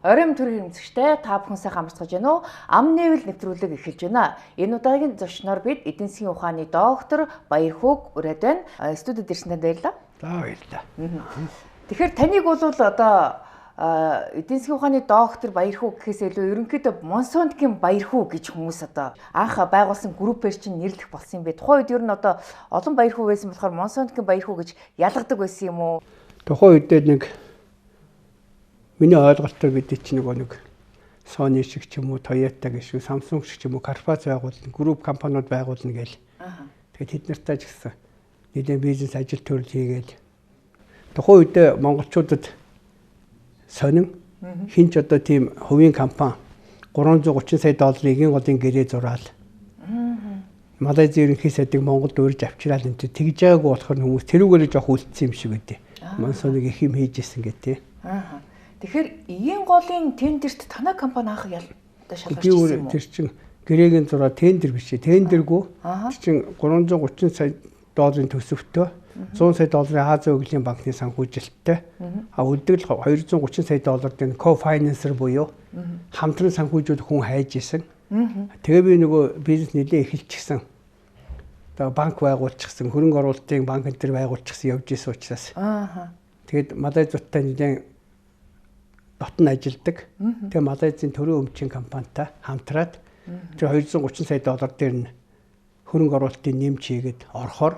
Оройн төрийн хэмзэгчтэй та бүхэн сайхан амарцгаж байна уу? Ам нээвэл нэвтрүүлэг эхэлж байна. Энэ удаагийн зочноор бид эдийн засгийн ухааны доктор Баярхүүг ураад байна. Студид ирсэн танд баярлалаа. За баярлалаа. Тэгэхээр таныг бол одоо эдийн засгийн ухааны доктор Баярхүү гэхээс илүү ерөнхийдөө Монсондгийн Баярхүү гэж хүмүүс одоо анх байгуулсан группээр чинь нэрлэх болсон юм бэ. Тухайн үед ер нь одоо олон Баярхүү байсан болохоор Монсондгийн Баярхүү гэж ялгадаг байсан юм уу? Тухайн үедээ нэг миний ойлголтоор бид чинь нөгөө нэг Sony шиг ч юм уу, Toyota гэх шиг, Samsung шиг ч юм уу корпорац байгуулна, групп компаниуд байгуулна гээл. Тэгээд тэд нартай ч гэсэн нэлээд бизнес ажил төрөл хийгээл. Тухайн үедээ монголчуудад сонин хинч одоо тийм хувийн компани 330 сая долларын эгийн голын гэрээ зураал. Малайзийн ерөнхий сайдыг Монголд урьж авчираал энэ тэгж байгаагүй болохоор хүмүүс тэрүүгээр жоох үлдсэн юм шиг байдээ. Монсоныг их юм хийж исэн гэх тээ. Тэгэхээр эгийн голын тендерт танай компани анх ялдаа шалгарч ирсэн юм уу? Тэр чинь гэрээгийн зураа тендер биш ээ. Тендергүй. Тэр чинь 330 сая долларын төсөвтөө 100 сая долларын Азийн хөгжлийн банкны санхүүжилттэй. А үлдэгдэл 230 сая долларын co-financer буюу хамтран санхүүжүүлэх хүн хайж исэн. Тэгээ би нөгөө бизнес нэлээ эхэлчихсэн. Одоо банк байгуулчихсан, хөрөнгө оруулалтын банк энэ төр байгуулчихсан явж исэн учраас. Тэгээд Малайзуудтай нэлээ дотн ажилдаг. Тэгээ Малайзын төрийн өмчийн компанитай хамтраад тэр 230 сая доллар дээр нь хөрөнгө оруулалтын нэмж хийгээд орохоор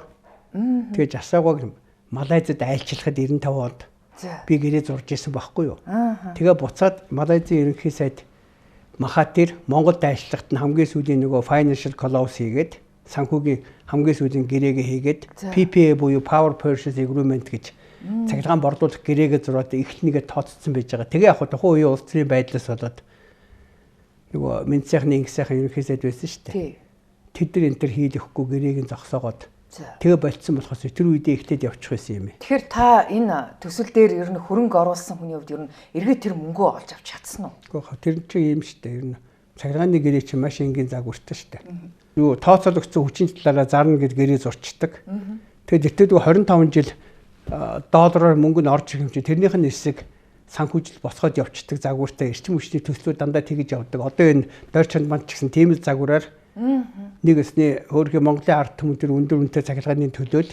тэгээ жасаагааг Малайзад айлчлахад 95 онд би гэрээ зурж исэн байхгүй юу. Тэгээ буцаад Малайзын ерөнхий сайд Махатир Монголд айлчлахад нь хамгийн сүүлийн нөгөө financial close хийгээд санхүүгийн хамгийн сүүлийн гэрээгээ хийгээд PPA буюу Power Purchase Agreement гэж цахилгаан борлуулах гэрээгээ зураад эхлэнийгээ тооцсон байж байгаа. Тэгээ яг тухайн үеийн улс төрийн байдлаас болоод нөгөө мэнд сайхны инх сайхан ерөнхий сайд байсан шүү дээ. Тэд нар энэ төр хийлэхгүй гэрээг нь зогсоогоод тэгээ болцсон болохоос тэр үедээ эхлээд явчих байсан юм. Тэгэхээр та энэ төсөл дээр ер нь хөрөнгө оруулсан хүний хувьд ер нь эргээд тэр мөнгөө олж авч чадсан уу? Үгүй тэр чинь юм шүү дээ. Ер нь цахилгааны гэрээ чинь маш энгийн загвартай шүү дээ. Юу тооцоологдсон хүчин талаараа зарна гэд гэрээ зурчдаг. Тэгээд тэртээ 25 жил доллараар мөнгө нь орж ирэх юм чинь тэрнийх нь хэсэг санхүүжил босгоод явцдаг загвартай эрчим хүчний төслүүд дандаа тэгж явдаг. Одоо энэ дойр чанд манд ч гэсэн тийм л загвараар нэг өсний хөөрхий Монголын ард түмэн тэр өндөр үнэтэй цахилгааны төлөөл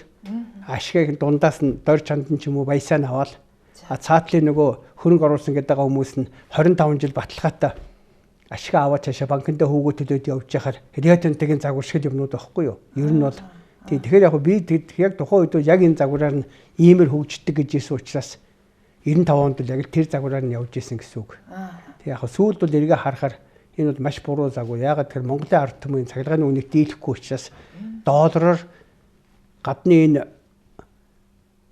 ашигыг дундаас нь дойр чанд нь ч юм уу баясаа нь аваад цаатлын нөгөө хөрөнгө оруулсан гэдэг байгаа хүмүүс нь 25 жил баталгаатай ашиг аваад цаашаа банкндаа хөөгөө төлөөд явж яхаар Рио Тинтогийн загвар шиг юмнууд байхгүй юу? Ер нь бол тэгэхээр яг би яг тухайн үед яг энэ загвараар нь иймэр хөгждөг гэж хэлсэн учраас 95 онд л яг тэр загвараар нь явж исэн гэсэн үг. Тэг яг сүүлд бол эргээ харахаар энэ бол маш буруу загвар. Яагаад тэгэхээр Монголын ард түмэн цахилгааны үнийг дийлэхгүй учраас доллараар гадны энэ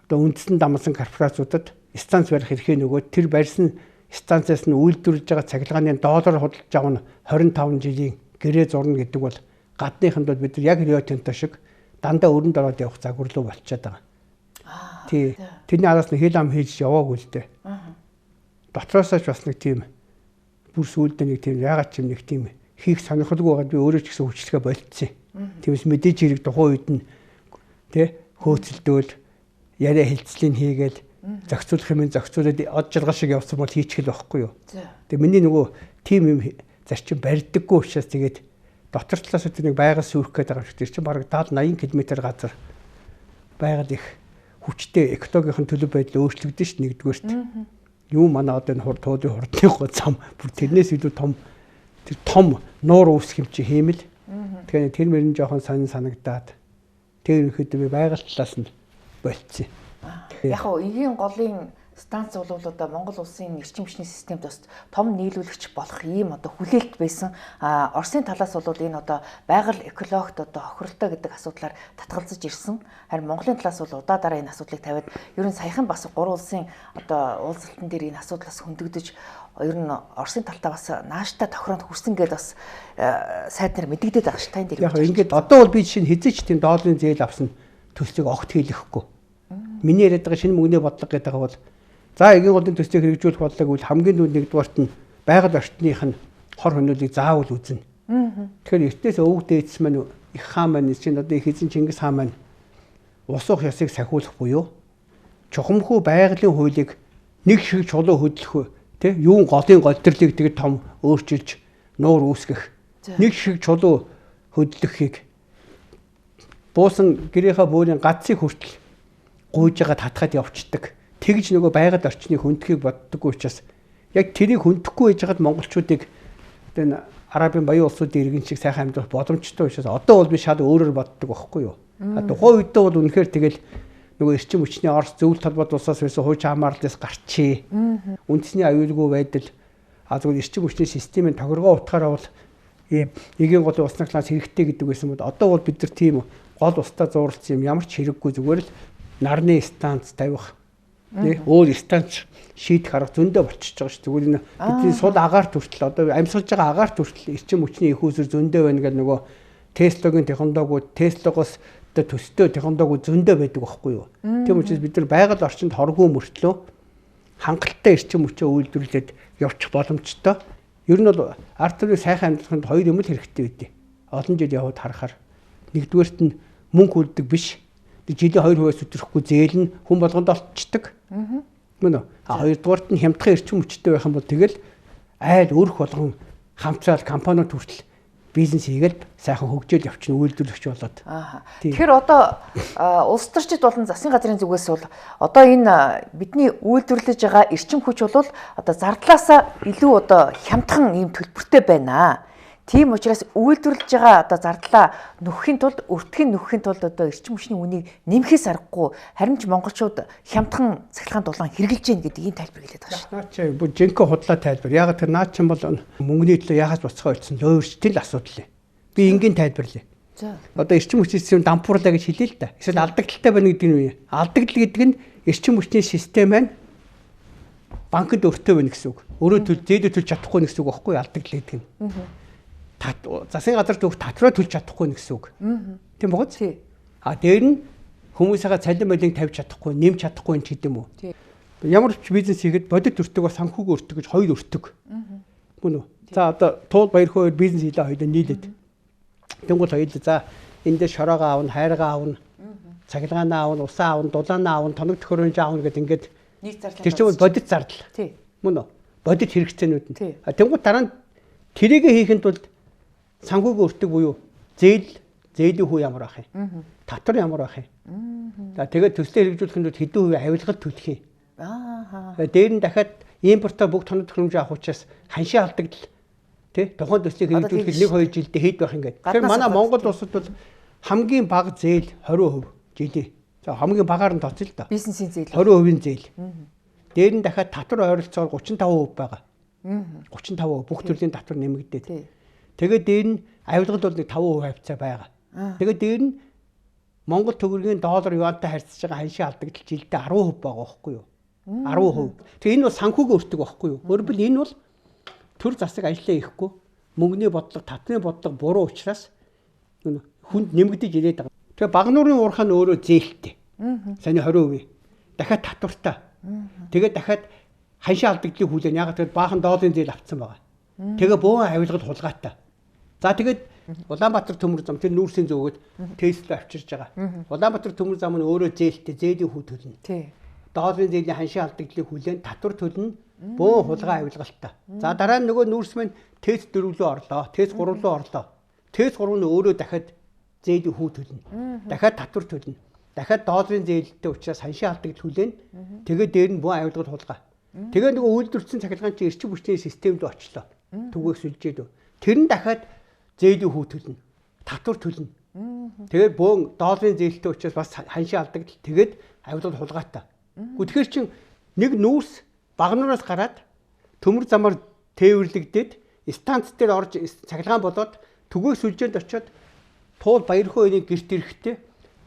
одоо үндсэн дамсан корпорациудад станц барих эрхээ нөгөө тэр барьсан станцаас нь үйлдвэрлэж байгаа цахилгааны доллар худалдаж авах нь 25 жилийн гэрээ зурна гэдэг бол гадныханд бол бид нар яг Рио Тинто шиг дандаа өрөнд ороод явах загвар руу болчиход байгаа. Тий. Тэрний араас нь хил ам хийж яваагүй л дээ. Дотроосоо ч бас нэг тийм бүр сүүлдээ нэг тийм яагаад ч юм нэг тийм хийх сонирхолгүй байгаад би өөрөө ч гэсэн хүчлэгээ болцсон. Тиймээс мэдээж хэрэг тухайн үед нь тий хөөцөлдөөл яриа хэлцлийг хийгээл зохицуулах юм зохицуулаад од жаргал шиг явсан бол хийчихэл байхгүй юу. Тэгээ миний нөгөө тийм юм зарчим барьдаггүй учраас тэгээд дотор талаас тэр нэг байгаль сүйрэх гээд байгаа юм шиг. Тэр чинь бараг 70 80 км газар байгаль их хүчтэй экологийн төлөв байдал өөрчлөгдөн ш нэгдүгээрт. Юу манай одоо энэ хурд туулын хурдны зам бүр тэрнээс илүү том тэр том нуур үүсэх юм чи хиймэл. Тэгэхээр тэр мөрөн жоохон сонин санагдаад тэр ерөнхийдөө би байгаль талаас нь болцсон. Яг хоо энгийн голын станц бол одоо Монгол улсын эрчим хүчний системд бас том нийлүүлэгч болох ийм одоо хүлээлт байсан. А Оросын талаас бол энэ одоо байгаль экологт одоо хохиролтой гэдэг асуудлаар татгалзаж ирсэн. Харин Монголын талаас бол удаа дараа энэ асуудлыг тавиад ер нь саяхан бас гурван улсын одоо уулзалтан дээр энэ асуудлаас хөндөгдөж ер нь Оросын талтаа бас нааштай тохиронд хүрсэн гэдээ бас сайд нар мэдэгдээд байгаа ш. Тань дээр. Яг ингээд одоо бол би жишээ нь хэзээ ч тийм долларын зээл авсан төслийг огт хийлэхгүй. Миний яриад байгаа шинэ мөнгөний бодлого гэдэг байгаа бол за эгийн голын төслийг хэрэгжүүлэх бодлого гэвэл хамгийн түрүүнд нэгдүгээрт нь байгаль орчных нь хор хөнөөлийг заавал үзнэ. Тэгэхээр эртнээс өвөг дээдс маань их хаан маань чинь одоо их эзэн Чингис хаан маань ус уух ёсыг сахиулах буюу чухамхүү байгалийн хуулийг нэг шиг чулуу хөдлөх Тэ юун голын голдрлыг тэгээд том өөрчилж нуур үүсгэх. Нэг шиг чулуу хөдлөхийг буусан гэрийнхаа бөөрийн гадсыг хүртэл гуйж байгаа татхад явцдаг. Тэгж нөгөө байгаль орчныг хүндхийг боддоггүй учраас яг тэрийг хүндэхгүй байж хагаад монголчуудыг одоо энэ Арабын баян улсуудын иргэн шиг сайхан амьдрах боломжтой учраас одоо бол би шал өөрөөр боддог байхгүй юу. А тухайн үедээ бол үнэхээр тэгэл нөгөө эрчим хүчний Орос зөвлөлт холбоот улсаас байсан хууч хамаарлаас гарчээ. Үндэсний аюулгүй байдал а зөвхөн эрчим хүчний системийн тохиргоо утгаараа бол ийм эгийн голын ус наглаас хэрэгтэй гэдэг байсан бод одоо бол бид нар тийм гол устаа зууралцсан юм ямар ч хэрэггүй зүгээр л нарны станц тавих өөр станц шийдэх арга зөндөө болчихж байгаа ш. Зүгээр энэ бидний сул агаарт хүртэл одоо амьсгалж байгаа агаарт хүртэл эрчим хүчний их үүсвэр зөндөө байна гэдэг нөгөө Теслогийн технологиуд Теслогоос одоо төстэй технологиуд зөндөө байдаг байхгүй юу. Тийм учраас бид нар байгаль орчинд хоргүй мөртлөө хангалттай эрчим хүчээ үйлдвэрлээд явчих боломжтой. Ер нь бол ард түмний сайхан амьдраханд хоёр юм л хэрэгтэй байдیں۔ Олон жил яваад харахаар нэгдүгээрт нь мөнгө үлддэг биш. Жилийн 2% өтөрөхгүй зээл нь хүн болгонд олцдог. Мөн үү? А хоёрдугаарт нь хямдхан эрчим хүчтэй байх юм бол тэгэл айл өрх болгон хамтраал компаниуд хүртэл бизнес хийгээл сайхан хөгжөөл явчихна үйлдвэрлэгч болоод. Аа. Тэгэхээр одоо улс төрчид болон засгийн газрын зүгээс бол одоо энэ бидний үйлдвэрлэж байгаа эрчим хүч бол одоо зардлаасаа илүү одоо хямдхан ийм төлбөртэй байна. Тийм учраас үйлдвэрлэж байгаа одоо зардлаа нөхөхийн тулд өртгийг нөхөхийн тулд одоо эрчим хүчний үнийг нэмэхээс аргагүй харин ч монголчууд хямдхан цахилгаан дулаан хэрэглэж гин гэдэг ийм тайлбар хэлээд байгаа шүү. Наа чи бүр жинхэнэ худлаа тайлбар. Яг тэр наа чин бол мөнгөний төлөө яхаас буцхаа ойлцсон луйварчтын л асуудал юм. Би энгийн тайлбарлая. За. Одоо эрчим хүчний систем дампуурлаа гэж хэлээ л да. Эсвэл алдагдaltaй байна гэдэг нь юу юм? Алдагдал гэдэг нь эрчим хүчний систем маань банкнд өртөө байна гэсэн үг. Өөрөө төл зээлээ төлж чадахгүй гэсэн үг байхгүй алдагдал гэдэг нь. Засгийн газар төвх татраа төлж чадахгүй гэсэн үг. Тийм богоц? А дээр нь хүмүүсийнхаа цалин молийг тавьж чадахгүй, нэмж чадахгүй юм ч гэдэм үү. Ямар ч бизнес хийхэд бодит өртөг ба санхүүгийн өртөг гэж хоёр өртөг. Мөн үү? За одоо Туул Баярхөө хоёр бизнес хийлээ хоёулаа нийлээд. Тэнгуул хоёулаа за энэ дээр шороогоо аавна, хайргаа аавна, цахилгаанаа аавна, усаа аавна, дулаанаа аавна, тоног төхөөрөмж аавна гэд ингээд нийт зардал. Тэр чинь бодит зардал. Мөн үү? Бодит хэрэгцээнүүд нь. А тэнгуул дараа нь тэрийг хийхэд тулд санхүүгийн өртөг буюу зээлийн хүү ямар байх юм? Татвар ямар байх юм? За тэгээд төслөө хэрэгжүүлэхэд тулд хэдэн хувийн авилгал төлөх юм? Аа. Дээр нь дахиад импортоо бүх тоног төхөөрөмж авах учраас ханшийн алдагдал тий тухайн төслийг хэрэгжүүлэхэд 1-2 жилдээ хэд байх юм гээд. Тэгэхээр манай Монгол улсад бол хамгийн бага зээл 20% жилийн. За хамгийн багаар нь тооцъё л да. Бизнесийн зээл. 20% зээл. Дээр нь дахиад татвар ойролцоогоор 35% байгаа. 35% бүх төрлийн татвар нэмэгдээд. Тэгээд дээр нь авилгал бол нэг 5% хавцаа байгаа. Тэгээд дээр нь Монгол төгрөгийн доллар юантай харьцаж байгаа ханшийн алдагдал жилдээ 10% байгаа байхгүй юу? 10%. Тэгээ энэ бол санхүүгийн өртөг байхгүй юу? Өөрөлдвөл энэ бол төр засаг ажиллаа ихгүй мөнгөний бодлого, татварын бодлого буруу учраас хүнд нэмэгдэж ирээд байгаа. Тэгээ Багануурын уурхай нь өөрөө зээлтэй. Саяны 20%. Дахиад татвартай. Тэгээд дахиад ханшийн алдагдлыг хүлээн. Яг тэгэхээр баахан долларын зээл авцсан байгаа. Тэгээ бөөн авилгал хулгайтай. За тэгээд Улаанбаатар төмөр зам тэр нүүрсийн зөөгөөд Тесла авчирж байгаа. Улаанбаатар төмөр зам нь өөрөө зээлтэй, зээлийн хүү төлнө. Долларын зээлийн ханшийн алдагдлыг хүлээн татвар төлнө. Бөөн хулгай авилгалтай. За дараа нь нөгөө нүүрс маань ТЭЦ 4 рүү орлоо, ТЭЦ 3 руу орлоо. ТЭЦ 3 нь өөрөө дахиад зээлийн хүү төлнө. Дахиад татвар төлнө. Дахиад долларын зээлтэй учраас ханшийн алдагдал хүлээн. Тэгээд дээр нь бөөн авилгал хулгай. Тэгээ нөгөө үйлдвэрлэсэн цахилгаан чинь эрчим хүчний системд очлоо. Түгээх сүлжээд. Тэр нь дахиад зээлийн хүү төлнө. Татвар төлнө. Тэгээд бөөн долларын зээлтэй учраас бас ханшийн алдагдал тэгээд авилгал хулгайтай. Гэхдээ чин нэг нүүрс Багануураас гараад төмөр замаар тээвэрлэгдээд станц дээр орж цахилгаан болоод түгээх сүлжээнд очиод Туул Баярхөө хоёрын гэрт ирэхдээ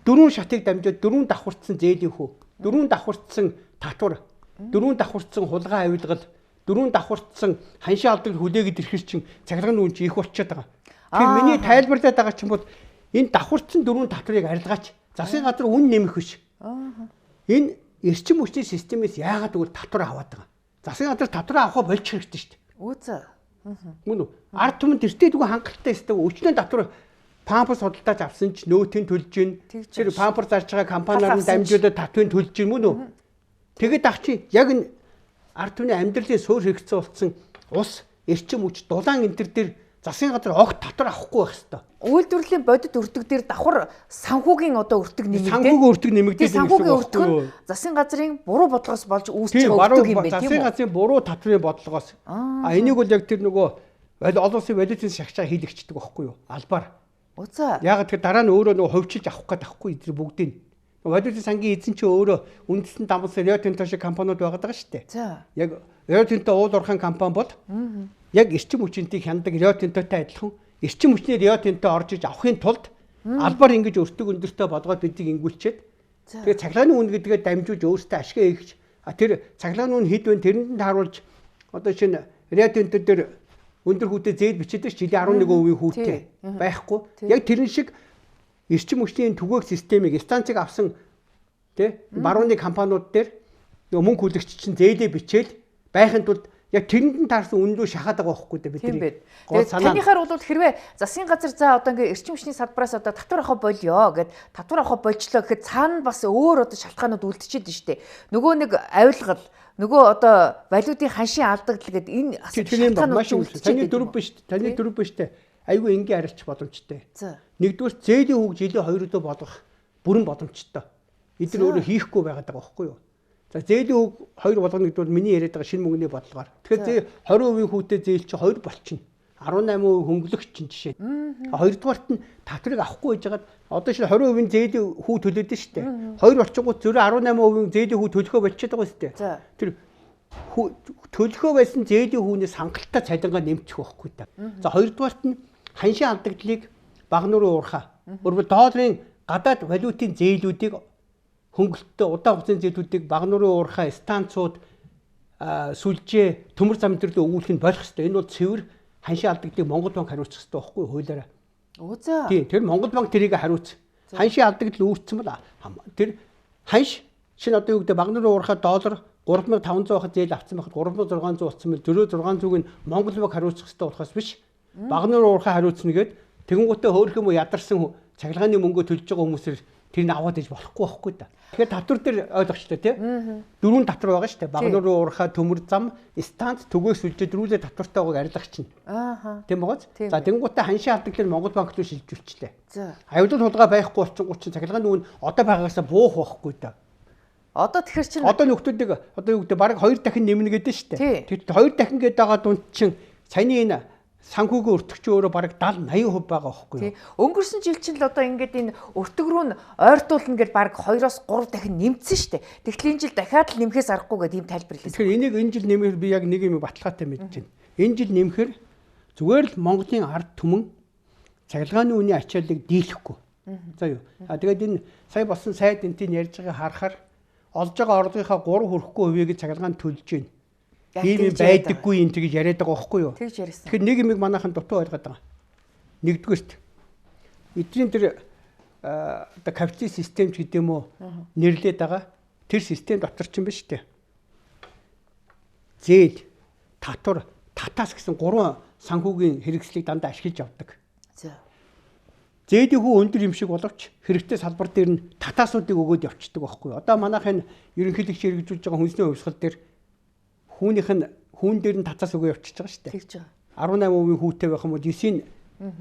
дөрвөн шатыг дамжаад дөрвөн давхарцсан зээлийн хүү, дөрвөн давхарцсан татвар, дөрвөн давхарцсан хулгай авилгал, дөрвөн давхарцсан ханшийн алдагдал хүлээгээд ирэхэр чин цахилгааны үн чи их болчиход байгаа. Тэгэхээр миний тайлбарлаад байгаа чинь бол энэ давхарцсан дөрвөн татварыг арилгаач засгийн газар үн нэмэх биш. Энэ эрчим хүчний системээс яагаад гэвэл татвар аваад байгаа. Засгийн газар татвар авахаа болчих хэрэгтэй шүү дээ. Үүзээ. Мөн үү? Ард түмэн тэртээ дгүй хангалттай өстэй өчнөө татвар памперс худалдааж авсан ч нөөтийн төлж гин. Тэр памперс зарж байгаа компаниар нь дамжуулаад татвыг төлж гин мөн үү? Тэгээд ах чи яг энэ Ард түмний амьдралын суурь хэрэгцээ болсон ус, эрчим хүч, дулаан энэ төр дээр засгийн газар огт татвар авахгүй байх хэвээр. Үйлдвэрлэлийн бодит өртөг дээр давхар санхүүгийн одоо өртөг нэмэгдээд. Санхүүгийн өртөг нэмэгдээд. Санхүүгийн өртөг нь засгийн газрын буруу бодлогоос болж үүсэж байгаа өртөг юм байна, тийм үү? Засгийн газрын буруу татврын бодлогоос. А энийг бол яг тэр нөгөө олон улсын валютын шагчаа хийлэгчдэг байхгүй юу? Албаар. Оо за. Яг тэр дараа нь өөрөө нөгөө хувьчилж авах гээд авахгүй тэр бүгдийг. Валютын сангийн эзэн чи өөрөө үндэстэн дамсан Рио Тинто шиг компаниуд байгаад байгаа шүү дээ. За. Яг Рио Тинто уул уурхайн компани бол яг эрчим хүчинтийг хяндаг Рио Тинтотой адилхан эрчим хүчний Рио Тинто орж иж авахын тулд албаар ингэж өртөг өндөртэй бодгоод бидийг ингүүлчихэд тэгээ цахилгааны үн гэдгээ дамжуулж өөрсдөө ашиг хийх. А тэр цахилгааны үн хэд вэ тэрэнд нь тааруулж одоо шинэ Рио Тинто дээр өндөр хүүтэй зээл бичээд ш жилийн 11% хүүтэй байхгүй. Яг тэрэн шиг эрчим хүчний түгээх системийг станцыг авсан тий барууны компаниуд дээр нөгөө мөнгө хүлэгч чинь зээлээ бичээл байхын тулд яг тэрэнд нь таарсан үнэлүү шахаад байгаа байхгүй дээ бидний. Тийм байна. Тэгээд танихаар бол хэрвээ засгийн газар за одоо ингээ эрчим хүчний салбараас одоо татвар авах болёо гэд татвар авах болчлоо гэхэд цаана бас өөр одоо шалтгаанууд үлдчихэд нь штэ. Нөгөө нэг авилгал, нөгөө одоо валютын ханшийн алдагдал гэд энэ шалтгаанууд маш үлдчихэд. Таны дөрөв биш. Таны дөрөв биш штэ. Айгүй энгийн арилчих боломжтой. Нэгдүгээр зээлийн хүүг жилийн 2 өдөө болгох бүрэн боломжтой. Эдгээр өөрөө хийхгүй байгаад байгаа байхгүй юу? За зээлийн хүүг 2 болгоно гэдэг бол миний яриад байгаа шинэ мөнгөний бодлогоор. Тэгэхээр 20% хүүтэй зээл чи 2 болчихно. 18% хөнгөлөх чинь жишээ. Хоёрдугаарт нь татварыг авахгүй байж байгаад одоо шинэ 20% зээлийн хүү төлөөд нь шүү дээ. 2 болчихгоо зөрөө 18% зээлийн хүү төлөхөө болчиход байгаа шүү дээ. Тэр төлөхөө байсан зээлийн хүүнээс хангалттай цалингаа нэмчих байхгүй та. За хоёрдугаарт нь ханшийн алдагдлыг баг нуруу уурхаа. Өөрөөр долларын гадаад валютын зээлүүдийг хөнгөлөлтөй удаан хугацааны зээлүүдийг баг нуруу уурхаа станцууд сүлжээ төмөр зам төрлөө өгүүлэх нь болох ёстой. Энэ бол цэвэр ханшийн алдагдлыг Монгол банк хариуцах ёстой байхгүй хуулиараа. Өө за. Тийм, тэр Монгол банк тэрийг хариуц. Ханшийн алдагдал үүссэн бол тэр ханш шинэ одоо юу гэдэг баг нуруу уурхаа доллар 3500 байхад зээл авсан байхад 3600 болсон мэл зөрөө 600-ыг нь Монгол банк хариуцах ёстой болохоос биш. Баг нуруу уурхаа хариуцна гээд тэгэнгүүтээ хөөрх юм уу ядарсан цахилгааны мөнгөө төлж байгаа хүмүүсээр тэр нь аваад иж болохгүй байхгүй да. Тэгэхээр татвар дээр ойлгочтой тий. Дөрвөн татвар байгаа шүү дээ. Баг нуруу уурхаа, төмөр зам, станц, түгээх сүлжээ дөрвөлээ татвартай байгааг арилгах чинь. Аа. Тийм бооз. За тэгэнгүүтээ ханшийн алдагдлаар Монгол банк руу шилжүүлчихлээ. За. Авилгал хулгай байхгүй болчихгоо чинь цахилгааны үн одоо байгаагаасаа буух байхгүй да. Одоо тэгэхэр чинь одоо нөхдүүдийг одоо юу гэдэг бараг 2 дахин нэмнэ гэдэг шүү дээ. Тэр 2 дахин гэдэг байгаа дунд чинь саяны энэ санхүүгийн өртөг чи өөрөө бараг 70 80% байгаа байхгүй юу? Тий. Өнгөрсөн жил чинь л одоо ингээд энэ өртөг рүү нь ойртуулна гэж бараг 2-оос 3 дахин нэмсэн шүү дээ. Тэгтэл энэ жил дахиад л нэмэхээс аргагүй гэдэг ийм тайлбар хэлсэн. Тэгэхээр энийг энэ жил нэмэхээр би яг нэг юм баталгаатай мэдэж байна. Энэ жил нэмэхээр зүгээр л Монголын ард түмэн цахилгааны үнийн ачааллыг дийлэхгүй. За юу. А тэгээд энэ сая болсон сайд энтийн ярьж байгааг харахаар олж байгаа орлогынхаа 3 хүрэхгүй хувийг цахилгаанд төлж байна. Ийм юм байдаггүй юм тэгж яриад байгаа байхгүй юу? Тэгж ярьсан. Тэгэхээр нэг юмыг манайхан дутуу ойлгоод байгаа. Нэгдүгээрт эдний тэр одоо капиталист систем ч гэдэг юм уу нэрлээд байгаа. Тэр систем дотор ч юм биш үү? Зээл, татвар, татаас гэсэн гурван санхүүгийн хэрэгслийг дандаа ашиглаж явдаг. За. Зээлийн хүү өндөр юм шиг боловч хэрэгтэй салбар дээр нь татаасуудыг өгөөд явцдаг байхгүй юу? Одоо манайхын ерөнхийлөгч хэрэгжүүлж байгаа хүнсний хувьсгал дээр хүүнийх нь хүүн дээр нь татаас өгөө явчихж байгаа шүү дээ. Тэгж байгаа. 18% хүүтэй байх юм бол 9-ийн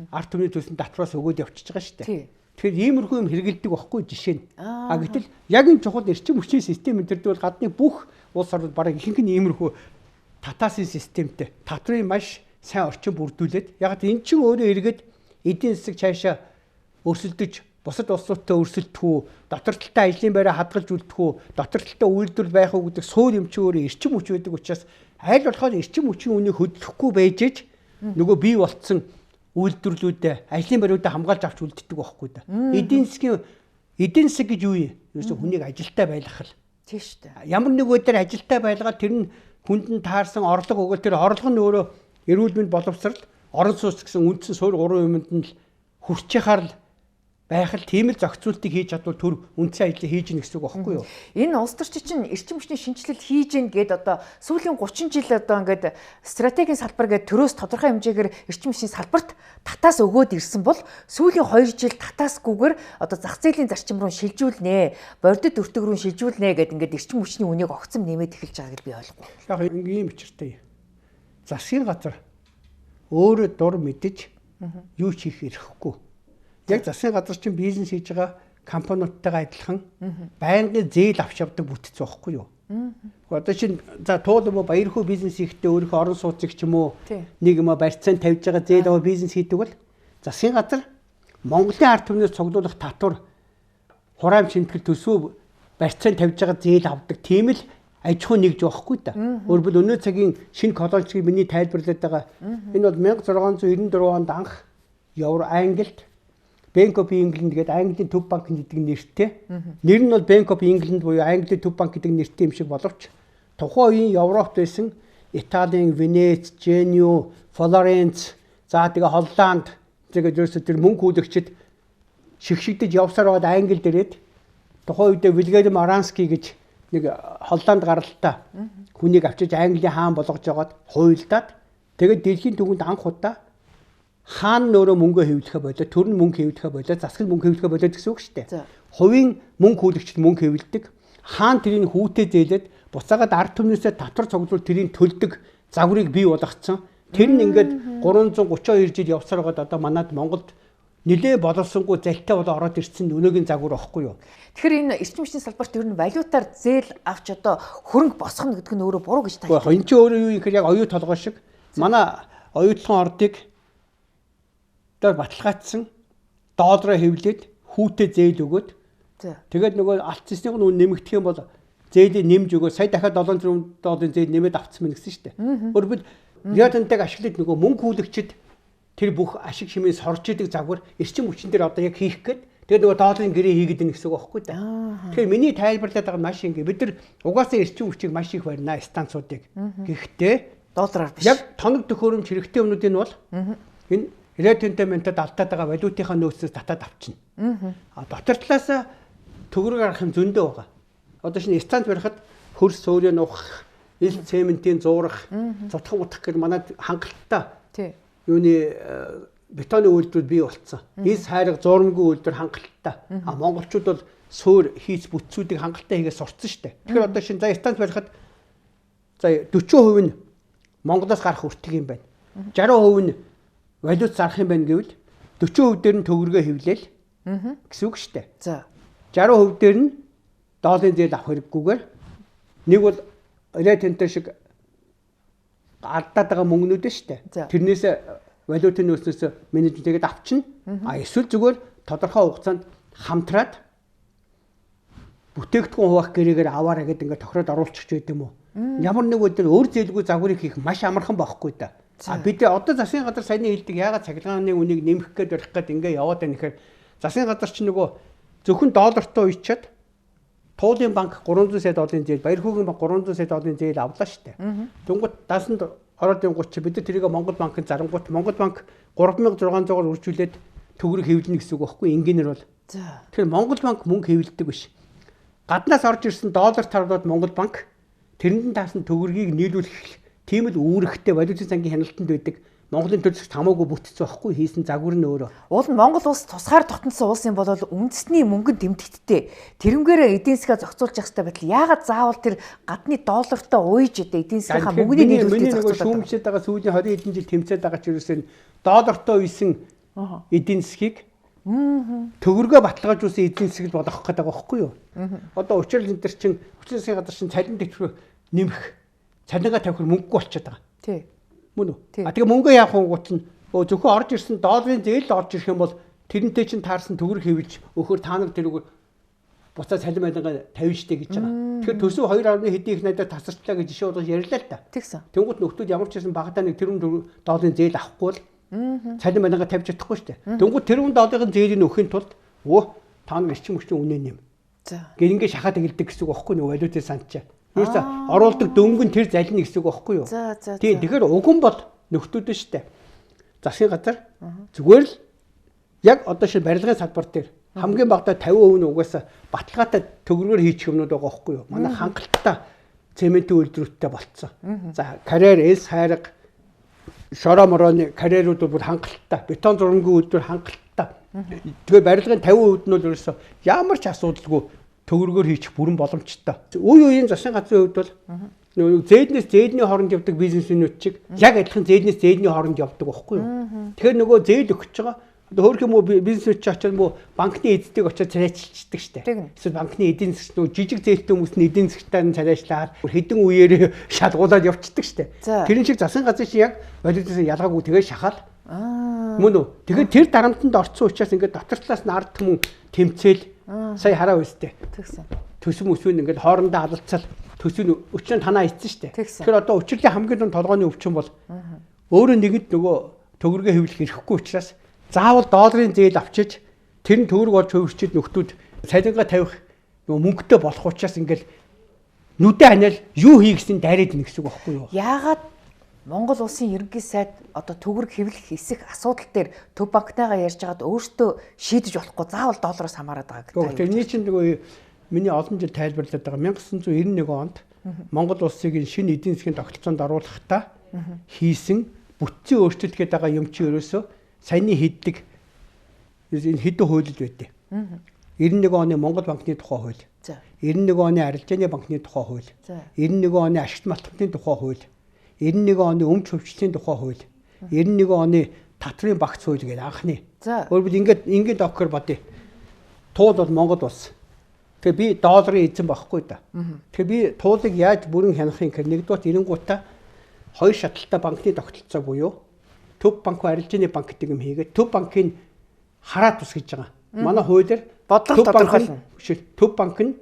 ард түмний төлсөн татвараас өгөөд явчихж байгаа шүү дээ. Тэгэхээр иймэрхүү юм хэрэгэлдэг байхгүй жишээ нь. А гэтэл яг энэ чухал эрчим хүчний систем энэ төр бол гадны бүх улс орнууд бараг ихэнх нь иймэрхүү татаасын системтэй татврын маш сайн орчин бүрдүүлээд яг энэ чинь өөрөө эргээд эдийн засаг цаашаа өрсөлдөж бусад улсуудтай өрсөлдөх үү, дотор талтай ажлын байраа хадгалж үлдэх үү, дотор талтай үйлдвэр байх уу гэдэг суур юм чи өөрөө эрчим хүч байдаг учраас аль болохоор эрчим хүчийн үнийг хөдлөхгүй байж ээж нөгөө бий болцсон үйлдвэрлүүдээ, ажлын байруудаа хамгаалж авч үлддэг байхгүй да. Эдийн засаг гэж юу юм? Ерөөсөө хүнийг ажилтаа байлгах л. Тийм шүү дээ. Ямар нэг өдөр ажилтаа байлгаад тэр нь хүнд нь таарсан орлого өгөөл тэр орлого нь өөрөө эрүүл мэнд боловсрал, орон сууц гэсэн үндсэн суурь гурван юмд нь л хүрч яхаар л Байх л тийм л зохицуултыг хийж чадвал төр үндсэн ажлыг хийж гин гэсэн үг байхгүй юу? Энэ улс төрчид чинь эрчим хүчний шинжилэл хийж гин гээд одоо сүүлийн 30 жил одоо ингээд стратегийн салбар гээд төрөөс тодорхой хэмжээгээр эрчим хүчний салбарт татаас өгөөд ирсэн бол сүүлийн 2 жил татаасгүйгээр одоо зах зээлийн зарчим руу шилжүүлнэ, бордит өртөг рүү шилжүүлнэ гээд ингээд эрчим хүчний үнийг огцом нэмээд эхэлж байгааг би ойлгохгүй. Яг ийм учиртай. Засгийн газар өөрөө дур мэдэж юу ч хийх эрхгүй. Яг засгийн газар чинь бизнес хийж байгаа компаниудтайгаа адилхан байнгын зээл авч явдаг бүтц байхгүй юу? Одоо чинь за туул юм уу Баярхүү бизнес хийхдээ өөрийнхөө орон сууцыг ч юм уу нэг юм барьцаанд тавьж байгаа зээл аваа бизнес хийдэг бол засгийн газар Монголын ард түмнээс цуглуулах татвар хураам шимтгэл төсөв барьцаанд тавьж байгаа зээл авдаг тийм л аж ахуй нэгж байхгүй да. Өөрөлдвөл өнөө цагийн шинэ колоничийг миний тайлбарлаад байгаа. Энэ бол 1694 онд анх Англид Bank of England гэдэг Английн төв банк гэдэг нэртэй. Нэр нь бол Bank of England буюу Английн төв банк гэдэг нэртэй юм шиг боловч тухайн үеийн Европт байсан Италийн Венец, Женю, Флоренц, за тэгээ Холланд тэгээд ерөөсөө тэр мөнгө хүлэгчид шигшигдэж явсаар байгаад Англид ирээд тухайн үедээ Вильгельм Орански гэж нэг Холланд гаралтай хүнийг авчиж Английн хаан болгож жагаад хуйлдаад тэгээд дэлхийн түвшинд анх удаа хаан өөрөө мөнгө хэвлэхэ болоо, төр нь мөнгө хэвлэхэ болоо, засаг нь мөнгө хэвлэхэ болоо гэсэн үг шүү дээ. Хувийн мөнгө хүлэгчид мөнгө хэвлэдэг. Хаан тэрийг хүүтэй зээлээд буцаагаад ард түмнээсээ татвар цуглуул тэрийг төлдөг загварыг бий болгоцсон. Тэр нь ингээд 332 жил явсаар байгаад одоо манад Монголд нэлээ боловсонгүй залтай болоо ороод ирсэн өнөөгийн загвар байхгүй юу? Тэгэхээр энэ эрчим хүчний салбарт ер нь валютаар зээл авч одоо хөрөнгө босгоно гэдэг нь өөрөө буруу гэж тайлбарлав. Энэ чинь өөрөө юу юм гэхээр яг оюу толгой шиг манай оюутлогын ордыг дээр баталгаажсан доллараа хэвлээд хүүтэй зээл өгөөд тэгээд нөгөө алт зэснийг нь нэмэгдэх юм бол зээлийг нэмж өгөө сая дахиад 7 долларын зээл нэмээд авцсан мэн гэсэн шүү дээ. Өөрөлдвөл Риотонтойг ашиглаад нөгөө мөнгө хүлэгчид тэр бүх ашиг шимээ сорж идэг загвар эрчим хүчин дээр одоо яг хийх гээд тэгээд нөгөө долларын гэрээ хийгээд ийн гэсэн үг байхгүй да. Тэгэхээр миний тайлбарлаад байгаа маш ингэ бид нар угаасаа эрчим хүчийг маш их барина станцуудыг. Гэхдээ доллараар биш. Яг тоног төхөөрөмж хэрэгтэй юмнуудын бол энэ Риотонтой алдаад байгаа валютынхаа нөөцөөс татаад авчна. А дотор талаас төгрөг арах юм зөндөө байгаа. Одоо шинэ станц барихад хөрс суурийг нухах, ил цементийн зуурах, зутхан утах гэр манад хангалттай. Юуны бетоны үйлдвэр бий болцсон. Ис хайрга зуурмгийн үйлдвэр хангалттай. А монголчууд бол суур хийц бүтцүүдийг хангалттай хийгээ сурцсан шүү дээ. Тэгэхээр одоо шинэ за станц барихад за 40% нь Монголоос гарах өртөг юм байна. 60% нь валют зарах юм байна гэвэл 40% дээр нь төгрөгөө хэвлээл гэсэн үг шүү дээ. За 60% дээр нь долларын зээл авах хэрэггүйгээр нэг бол Риотонтой шиг алдаад байгаа мөнгнүүд нь шүү дээ. Тэрнээс валютын нөөцнөөс менежментгээд авчна. А эсвэл зүгээр тодорхой хугацаанд хамтраад бүтээгдэхүүн хуваах гэрээгээр аваарай гэдэг ингээд тохироод оруулчих ч байд юм уу. Ямар нэг өдөр өөр зээлгүй загварыг хийх маш амархан байхгүй да. А бид одоо засгийн газар саяны хэлдэг яагаад цахилгааны үнийг нэмэх гээд барих гээд ингээ яваад байна гэхээр засгийн газар чинь нөгөө зөвхөн доллартай уйчаад Туулын банк 300 сая долларын зээл, Баярхүүгийн банк 300 сая долларын зээл авлаа шүү дээ. Тэнгүүт дасанд ороод ингуут чи бид нар тэрийг Монгол банкнд зарангуут Монгол банк 3600-аар үржүүлээд төгрөг хэвлэнэ гэсэн үг байхгүй энгийнээр бол. Тэгэхээр Монгол банк мөнгө хэвлэдэг биш. Гаднаас орж ирсэн доллар таруулаад Монгол банк тэрэнд нь таасан төгрөгийг нийлүүлэх тийм л үүрэгтэй валютын сангийн хяналтанд байдаг Монголын төр зэгт хамаагүй бүтцэн байхгүй хийсэн загвар нь өөрөө. Уул нь Монгол улс тусгаар тогтносон улс юм бол үндэсний мөнгөнд тэмдэгттэй. Тэрнгээр эдийн засгаа зохицуулж явах хэрэгтэй байтал яагаад заавал тэр гадны доллартай уйж эдийн засгийнхаа мөнгөний нийлүүлэлтийг зохицуулаад байгаа. Шүүмжлээд байгаа сүүлийн 20 хэдэн жил тэмцээд байгаа ч ерөөсөө доллартай уйсан эдийн засгийг төгрөгөө баталгаажуулсан эдийн засаг болгох гэдэг байгаа байхгүй юу? Одоо учрал энэ төр чин хүчин засгийн газар чин цалин тэтгэврөө нэмэх, цалингаа тавих мөнгөгүй болчиход байгаа. Тий. Мөн үү? А тэгээ мөнгөө яах вэ гут нь зөвхөн орж ирсэн долларын зээл орж ирэх юм бол тэрнтэй чинь таарсан төгрөг хэвлж өөхөр та нар тэрүүгээр буцаа цалин байлгаа тавина штэ гэж байгаа. Тэгэхээр төсөв 2.1 хэдийн их найдаар тасарчлаа гэж жишээ болгож ярьлаа л та. Тэгсэн. Тэнгүүт нөхдүүд ямар ч байсан багадаа нэг тэрүүн долларын зээл авахгүй бол цалин байлгаа тавьж чадахгүй штэ. Тэнгүүт тэрүүн долларын зээлийг өгөхийн тулд та нар эрчим хүчний үнэ нэм. За. Гэр ингээ шахаад эхэлдэг гэсэн үг байхгүй нөгөө валютын санд чаа. Юусе оруулдаг дөнгөн тэр зална гэсэн үг байхгүй юу? За за. Тийм тэгэхээр уган бол нөхдүүд нь штэ. Засгийн газар зүгээр л яг одоо шинэ барилгын салбар дээр Хамгийн багадаа 50% нь угаасаа баталгаатай төгрөгөөр хийчих юмнууд байгаа байхгүй юу? Манай хангалттай цементийн үйлдвэрүүдтэй болцсон. За карьер, элс хайрга, шороо морооны карьерүүд бол хангалттай. Бетон зурмгийн үйлдвэр хангалттай. Тэгээ барилгын 50% нь бол ерөөсөө ямар ч асуудалгүй төгрөгөөр хийчих бүрэн боломжтой. Үе үеийн засгийн газрын хувьд бол нөгөө зээлнээс зээлний хооронд явдаг бизнесмэнүүд чиг яг адилхан зээлнээс зээлний хооронд явдаг байхгүй юу? Тэгэхээр нөгөө зээл өгч байгаа одоо хөөрх юм уу бизнесмэн чи очиод мө банкны эзэдийг очиод царайчилчихдаг штэ. Эсвэл банкны эдийн засгт нөгөө жижиг зээлтэй хүмүүс нь эдийн засгтаа нь царайчлаад хэдэн үеэр шалгуулад явчихдаг штэ. Тэрэн шиг засгийн газрын чи яг валютаас ялгаагүй тэгээ шахаал. Мөн үү? Тэгэхээр тэр дарамтанд орцсон учраас ингээд дотор талаас нь ард түмэн тэмцээл сая хараа үстэй. Тэгсэн. Төсөм өсвөн ингээд хоорондоо алалцал төсөв өчнө танаа ицсэн штэ. Тэгэхээр одоо учирлын хамгийн том толгойн өвчин бол өөрөө нэгэнд нөгөө төгрөгөө хэвлэх эрхгүй учраас заавал долларын зээл авчиж тэр нь төгрөг болж хөвөрчид нөхдүүд цалингаа тавих нөгөө мөнгөтэй болох учраас ингээл нүдэ ханиал юу хийгсэн дайраад ийн гэсэн үг байхгүй юу? Яагаад Монгол улсын ерөнхий сайд одоо төгрөг хэвлэх эсэх асуудал дээр төв банктайгаа ярьж байгаад өөртөө шийдэж болохгүй заавал доллароос хамаарат байгаа гэдэг. Тэрний чинь нөгөө миний олон жил тайлбарлаад байгаа 1991 онд Монгол улсыг шинэ эдийн засгийн тогтолцоонд оруулахдаа хийсэн бүтцийн өөрчлөлт гэдэг байгаа юм чи ерөөсөө саяны хиддэг энэ хэдэн хуйлд байдیں۔ 91 оны Монгол банкны тухай хууль. 91 оны арилжааны банкны тухай хууль. 91 оны ашигт малтамтын тухай хууль. 91 оны өмч хөвчлөлийн тухай хууль. 91 оны татврын багц хууль гэдэг анхны. Өөрөөр ингээд ингээд докер бодъё. Туул бол Монгол улс. Тэгэхээр би долларын эзэн байхгүй да. Тэгэхээр би туулыг яаж бүрэн хянах юм гэхээр нэгдүгээр эренгуутаа хоёр шатлалтай банкны тогтолцоо буюу Төв банк арилжааны банк гэдэг юм хийгээд төв банкын хараа тус гэж байгаа. Манай хуулиар бодлого тодорхойлно. Төв банк нь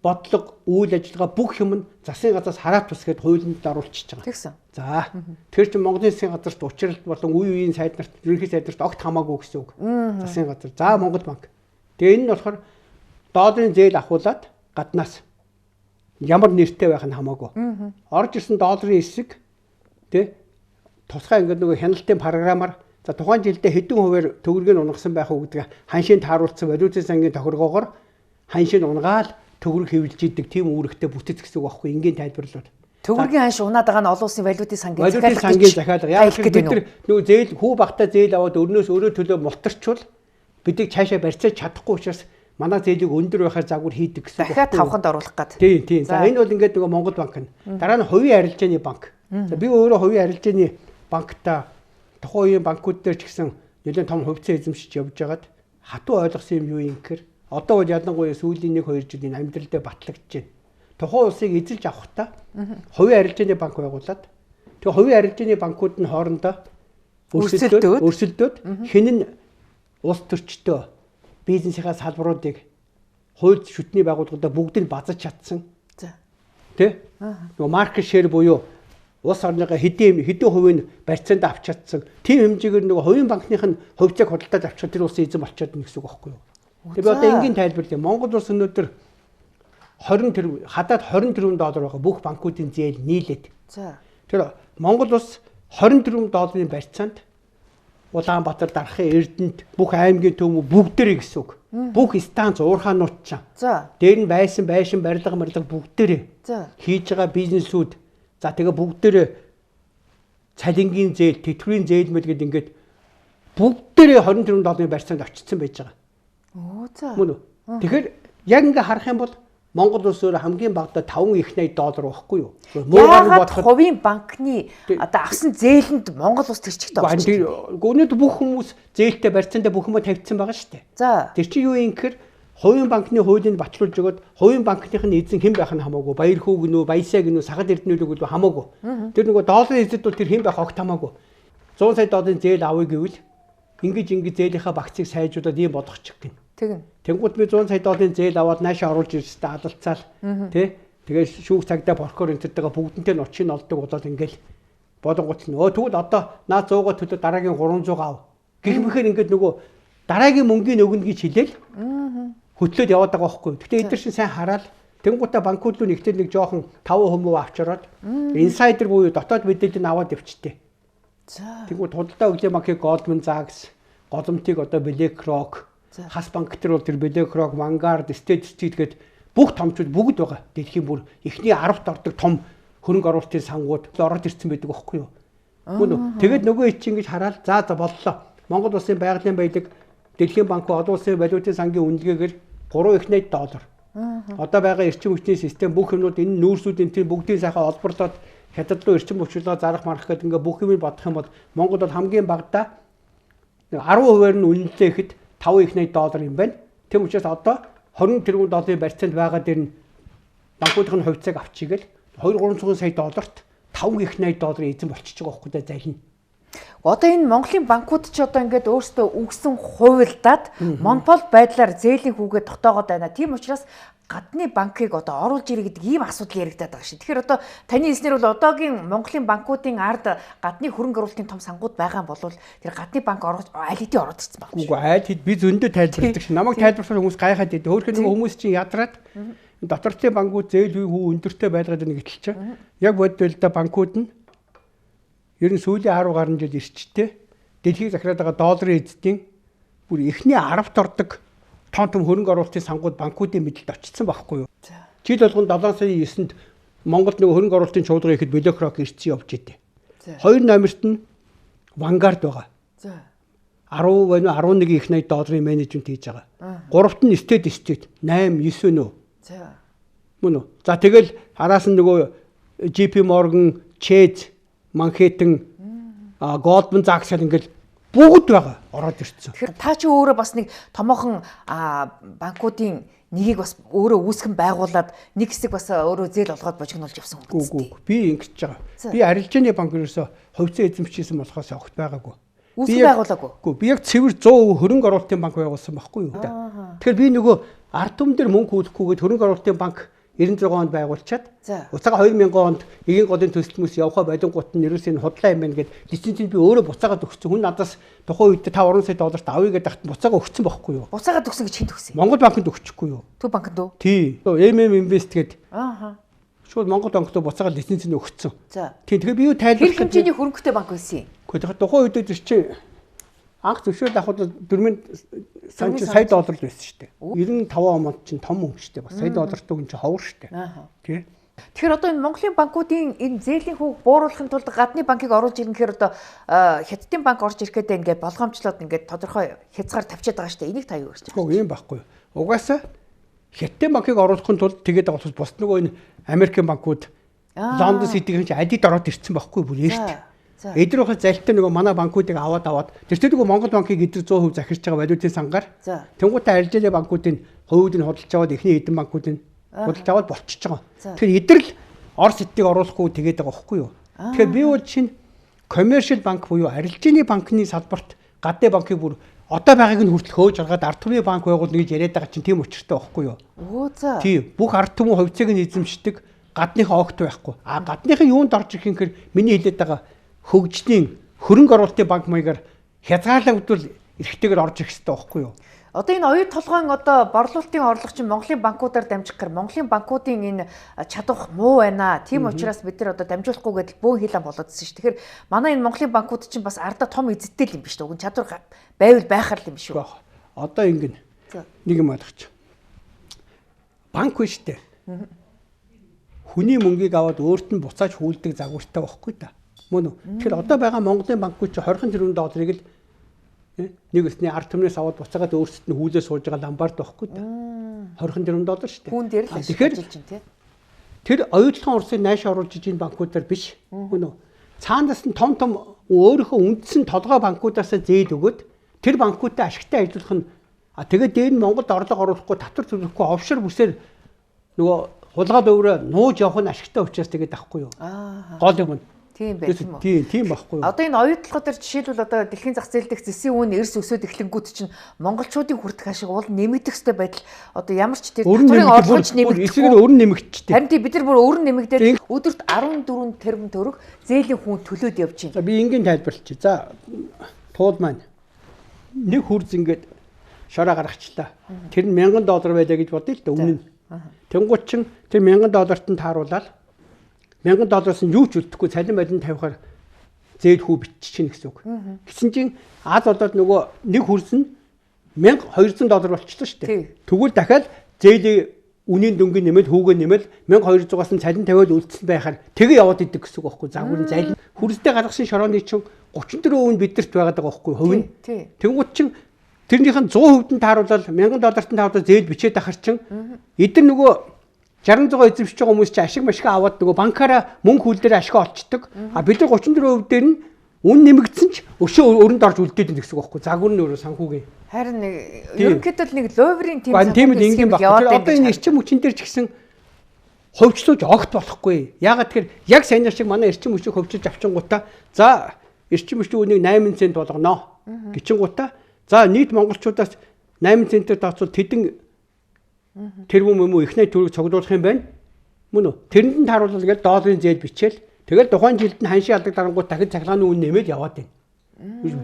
бодлого, үйл ажиллагаа бүх юм нь засгийн газраас хараа тус гэдээ хуулинд оруулчихж байгаа. Тэгсэн. За. Тэр чинь Монголын засгийн газарт учралт болон үе үеийн сайд нарт, ерөнхий сайд нарт огт хамаагүй гэсэн үг. Засгийн газар. За Монгол банк. Тэгээ энэ нь болохоор долларын зээл авахуулаад гаднаас ямар нэртэй байх нь хамаагүй. Орж ирсэн долларын эсэг тэ тусгай ингээд нөгөө хяналтын програмаар за тухайн жилдээ хэдэн хувиар төгрөгийг унгасан байх уу гэдгээ ханшийн тааруулсан валютын сангийн тохиргоогоор ханшийн унгаал төгрөг хэвлэж идэг тийм үүрэгтэй бүтэц гэсэн үг байхгүй энгийн тайлбарлавал. Төгрөгийн ханш унаад байгаа нь олон улсын валютын сангийн захиалга. Яг бид нар нөгөө зээл хүү багтаа зээл аваад өрнөөс өөрөө төлөө мултарчвал бидийг цаашаа барьцааж чадахгүй учраас манай зээлийг өндөр байхаар загвар хийдэг гэсэн үг. Дахиад тавханд оруулах гад. Тийм тийм. За энэ бол ингээд нөгөө Монгол банк нь. Дараа нь хувийн арилжааны банк. За би өөрөө хувийн арилжааны банкта тухайн үеийн банкуд дээр ч гэсэн нэлээд том хувьцаа эзэмшиж явж байгаад хатуу ойлгосон юм юу юм гэхээр одоо бол ялангуяа сүүлийн 1-2 жилийн амьдрал дээр батлагдж байна. Тухайн улсыг эзэлж авахдаа хувийн арилжааны банк байгуулад тэгээ хувийн арилжааны банкуд нь хоорондоо өрсөлдөөд хэн нь улс төрчдөө бизнесийнхаа салбаруудыг хууль шүтний байгууллагуудаа бүгдийг базаж чадсан. За. Тэ? Нөгөө маркет шеэр буюу улс орныхоо хэдийн хувийн барьцаанд авч чадсан. Тийм хэмжээгээр нөгөө хувийн банкных нь хувьцааг худалдаж авчихад тэр улсын эзэн болчиход байна гэсэн үг байхгүй юу? Тэгээ би одоо энгийн тайлбарлая. Монгол улс өнөөдөр 20 тэрбум хадаад 20 тэрбум доллар байгаа бүх банкуудын зээл нийлээд. За. Тэр Монгол улс 20 тэрбум долларын барьцаанд Улаанбаатар, Дархын, Эрдэнэт бүх аймгийн төв бүгдээрээ гэсэн үг. Бүх станц уурхаанууд ч. За. Дээр нь байсан байшин барилга марлага бүгдээрээ. За. Хийж байгаа бизнесүүд за тэгээ бүгдээрээ цалингийн зээл, тэтгэврийн зээл мэл гээд ингээд бүгдээрээ 20 тэрбум долларын барьцаанд очсон байж байгаа. Оо за. Мөн үү? Тэгэхээр яг ингээ харах юм бол Монгол улс өөр хамгийн багадаа 5 их 80 доллар байхгүй юу? Муугаар бодоход хувийн банкны одоо авсан зээлэнд Монгол улс тэр чигт орчих. Өнөөдөр бүх хүмүүс зээлтэй барьцаандаа бүх юм тавьчихсан байгаа шүү дээ. За. Тэр чинь юу юм гэхээр хувийн банкны хуулийг батлуулж өгөөд хувийн банкных нь эзэн хэн байх нь хамаагүй. Баярхүү гинүү, Баясаа гинүү, Сагад Эрдэнэлүү гинүү хамаагүй. Тэр нөгөө долларын эзэд бол тэр хэн байх огт хамаагүй. 100 сая долларын зээл авъя гэвэл ингэж зээлийнхаа багцыг сайжруулад ийм болгочих гин. Тэгнь. Тэнгууд би 100 сая долларын зээл аваад наашаа оруулж ирстэй алалцаал тий. Тэгээд шүүх цагдаа прокурор энэ төртэйгээ бүгдэнтэй нь учин олдог болоод ингээл болонгууд нь өө тэгвэл одоо наа 100-га төлөө дараагийн 300 ав. Гэх мэхээр ингээд нөгөө дараагийн мөнгийг өгнө гэж хэлээл хөтлөөд яваад байгаа байхгүй. Гэхдээ эдгээр чинь сайн хараад тэнгуутаа банкуд руу нэгтэл нэг жоохон 5% авч ороод инсайдер буюу дотоод мэдээлэл нь аваад явчихдээ. За. Тэнгууд худалдаа өглийн банкыг Goldman Sachs, голомтыг одоо BlackRock. Хас банк тэр бол тэр BlackRock, Vanguard, State Street гээд бүх томчууд бүгд байгаа. Дэлхийн бүр эхний 10-т ордог том хөрөнгө оруулалтын сангууд ороод ирсэн байдаг байхгүй юу? Мөн үү? Тэгээд нөгөө ич ингэж хараад за боллоо. Монгол улсын байгалийн баялаг Дэлхийн банк олон улсын валютын сангийн үнэлгээгээр 3.1 доллар. Одоо байгаа эрчим хүчний систем бүх юмнууд энэ нүүрсүүд энэ тийм бүгдийн сайхан олборлоод хятад руу эрчим хүчлээ зарах марах гэдэг ингээ бүх юмыг бодох юм бол Монгол бол хамгийн багадаа 10%-аар нь үнэлээхэд 5.1 доллар юм байна. Тийм учраас одоо 20 тэрбум долларын барьцаанд байгаа дээр нь банкуудын хувьцааг авчигээл 2-300 сая долларт 5.80 долларын эзэн болчихж байгаа байхгүй да зална. Одоо энэ Монголын банкуд ч одоо ингээд өөрсдөө үгсэн хувилдаад монопол байдлаар зээлийн хүүгээ тогтоогоод байна. Тийм учраас гадны банкыг одоо оруулж ирэх гэдэг ийм асуудал яригадаад байгаа шин. Тэгэхээр одоо таны хэлснээр бол одоогийн Монголын банкуудын ард гадны хөрөнгө оруулалтын том сангууд байгаа юм бол тэр гадны банк оруулж аль хэдийн ороод ирсэн баг. Үгүй аль хэд би зөндөө тайлбарладаг шин. Намайг тайлбарлах хүмүүс гайхаад идэв. Хөөхөн нөгөө хүмүүс чинь ядраад дотортлын банкуд зээл хүү өндөртэй байлгаад байна гэтэл чинь яг бодвол да банкуд нь ер нь сүүлийн 10 гаруй жил эрчтэй дэлхийг захираад байгаа долларын эзэдийн бүр эхний 10-т ордог том том хөрөнгө оруулалтын сангууд банкуудын мэдлэлд очсон байхгүй юу. Жил болгон 7 сарын 9-нд Монголд нөгөө хөрөнгө оруулалтын чуулга ихэд BlackRock ирсэн явж идэв. Хоёр номерт нь Vanguard байгаа. 10 байна уу 11 их 80 долларын менежмент хийж байгаа. Гуравт нь State Street 8 9 нөө. Мөн үү. За тэгэл араас нь нөгөө JP Morgan, Chase, Manhattan, Goldman Sachs ингээл бүгд байгаа ороод ирсэн. Тэгэхээр та чи өөрөө бас нэг томоохон банкуудын нэгийг бас өөрөө үүсгэн байгуулад нэг хэсэг бас өөрөө зээл олгоод божигнуулж явсан хүн. Үгүй би ингэж байгаа. Би арилжааны банк ерөөсө хувьцаа эзэмшижсэн болохоос огт байгаагүй. Үүсгэн байгуулаагүй. Үгүй би яг цэвэр 100% хөрөнгө оруулалтын банк байгуулсан байхгүй юу. Тэгэхээр би нөгөө ард түмэн дээр мөнгө хүлэхгүйгээд хөрөнгө оруулалтын банк 96 онд байгуулчаад буцаага 2000 онд эгийн голын төсөлмөс явхаа болонгууд нь ерөөсөө энэ худлаа юм байна гэд лицензийг би өөрөө буцаагаад өгсөн. Хүн надаас тухайн үед 5 10 сая долларт авъя гэдэг тахт буцаага өгсөн байхгүй юу? Буцаагаад өгсөн гэж хэн өгсөн? Монгол банкнд өгчихгүй юу? Төв банкнд үү? Тий. MM Invest гэд. Аа. Шууд Монгол банкнд буцаагаад лицензийг өгсөн. За. Тийм тэгэхээр би юу тайлбарлах хэр хэмжээний хөрөнгөтэй банк байсан юм? Гэхдээ тэгэхээр тухайн үед тэр чинь анх зөвшөөрөл авахд 4 сая доллар л байсан шүү дээ. 95 онд чинь том мөнгө шүү дээ. Бас сая доллартай хүн чинь ховор шүү дээ. Тий. Тэгэхээр одоо энэ Монголын банкуудын энэ зээлийн хүүг бууруулахын тулд гадны банкыг оруулж ирнэ гэхээр одоо Хятадын банк орж ирэх гэдэг ингээд болгоомжлоод ингээд тодорхой хязгаар тавьчихад байгаа шүү дээ. Энийг та юу гэж байна? Үгүй юм байхгүй. Угаасаа Хятадын банкыг оруулахын тулд тэгээд байгаа болохоос бус нөгөө энэ Америкийн банкуд Лондон Ситигийн чинь адид ороод ирсэн байхгүй бүр эрт. Эдгээр хаа залтай нөгөө манай банкуудыг аваад тэр нөгөө Монгол банкыг эдгээр 100% захирч байгаа валютын сангаар. Тэнгуүтээ арилжааны банкуудын хувьд нь худалдаж аваад эхний хэдэн банкуудын худалдаж аваад болчихж байгаа. Тэгэхээр эдгээр л Орос эднийг оруулахгүй тэгээд байгаа байхгүй юу? Тэгэхээр би бол чинь commercial банк буюу арилжааны банкны салбарт гадны банкыг бүр одоо байгааг нь хүртэл хөөж аргаад ард түмний банк байгуулна гэж яриад байгаа чинь тийм учиртай байхгүй юу? Өө за. Тийм. Бүх ард түмэн хувьцааг нь эзэмшдэг гадныхаа огт байхгүй. А гадныхын юунд орж ирэх юм гэхээр миний хэлээд байгаа хөгжлийн хөрөнгө оруулалтын банк маягаар хязгаарлагдвал эрхтэйгээр орж ирэх хэрэгтэй байхгүй юу? Одоо энэ оюу толгойн одоо борлуулалтын орлого чинь Монголын банкудаар дамжих гэхээр Монголын банкуудын энэ чадвах муу байна. Тийм учраас бид нар одоо дамжуулахгүй гэдэл бөөн хил ам болоодсэн шүү. Тэгэхээр манай энэ Монголын банкуд чинь бас ардаа том эзэдтэй л юм биш үү? Уг нь чадвар байвал байхаар л юм биш үү? Одоо ингэн нэг юм ойлгоч. Банк биш үү? Хүний мөнгийг аваад өөрт нь буцааж хүлдэг загвартай байхгүй да. Мөн үү? Тэгэхээр одоо байгаа Монголын банкуд чинь 20 тэрбум долларыг л нэг өсний ард түмнээс аваад буцаагаад өөрсдөд нь хүлээ сууж байгаа ламбард байхгүй да. 20 тэрбум доллар шүү дээ. Хүн дээр л ажиллаж чинь тий. Тэр оюутлогын улсын найш оруулж иж энэ банкудаар биш. Мөн үү? Цаанаас нь том том өөрийнхөө үндсэн толгой банкудаас зээл өгөөд тэр банкудтай ашигтай ажиллах нь тэгээд дээр нь Монголд орлого оруулахгүй татвар төлөхгүй офшор бүсээр нөгөө хулгай өврөө нууж явах нь ашигтай учраас тэгээд авахгүй юу? Гол юм нь. Тийм байх юм уу? Тийм байхгүй юу? Одоо энэ оюутлогоо дээр жишээлбэл одоо дэлхийн зах зээл дэх зэсийн үн эрс өсөөд эхлэнгүүт чинь монголчуудын хүртэх ашиг уул нэмэгдэх ёстой байдал одоо ямар ч тэр татварын орлогч нэмэгдэхгүй. Эсрэгээр өрн нэмэгдчихтэй. Харин тийм бид нар бүр өрн нэмэгдээд өдөрт 14 тэрбум төгрөг зээлийн хүн төлөөд явж байна. За би энгийн тайлбарлчих. За туул маань нэг хүрз ингээд шороо гаргачлаа. Тэр нь $1000 байлаа гэж бодъё л да өмнө нь. Тэнгуут чин тэр $1000 нь тааруулаад $1000 нь юу ч үлдэхгүй цалин балин тавихаар зээл хүү биччихнэ гэсэн үг. Гэсэн чинь аз болоод нөгөө нэг хүрс нь 1200 доллар болчихлоо шүү дээ. Тэгвэл дахиад зээлийн үнийн дүнгийн нэмэл хүүгээ нэмэл 1200-аас нь цалин тавиад үлдсэн байхаар тэгээ яваад идэг гэсэн үг байхгүй. Загвар нь залин хүрэлтээ гаргасан шорооны чинь 34% нь бидэрт байгаад байгаа байхгүй хувь нь. Тэнгууд чинь тэрнийх нь 100% нь тааруулаад 1000 долларт нь тааруулаад зээл бичээд ахар чинь эдгээр нөгөө 60 100 эзэмшиж байгаа хүмүүс чинь ашиг машиг аваад нөгөө банкаараа мөнгө хүлдээр ашиг олчдөг. А бид нар 34% дээр нь үн нэмэгдсэн ч өшөө өрөнд орж үлдээд байна гэсэн үг байхгүй. Загвар нь өөрөө санхүүгийн. Харин ерөнхийдөө нэг ловерийн тийм санхүүгийн тийм л яваад байна. Одоо энэ эрчим хүчин дээр ч гэсэн ховчлууж огт болохгүй. Яагаад тэгэхээр яг сайн шиг манай эрчим хүчийг ховчилж авчингуудаа за эрчим хүчний үнийг 8 цент болгоно гिचингуудаа за нийт монголчуудаас 8 центээр тооцвол тэдэн тэрбум юм уу их найт төгрөг цуглуулах юм байна. Мөн үү? Тэрэнд нь тааруулбал гээд долларын зээл бичээл тэгэл тухайн жилд нь ханшийн алдаг дарангууд дахин цахилгааны үн нэмээд яваад байна.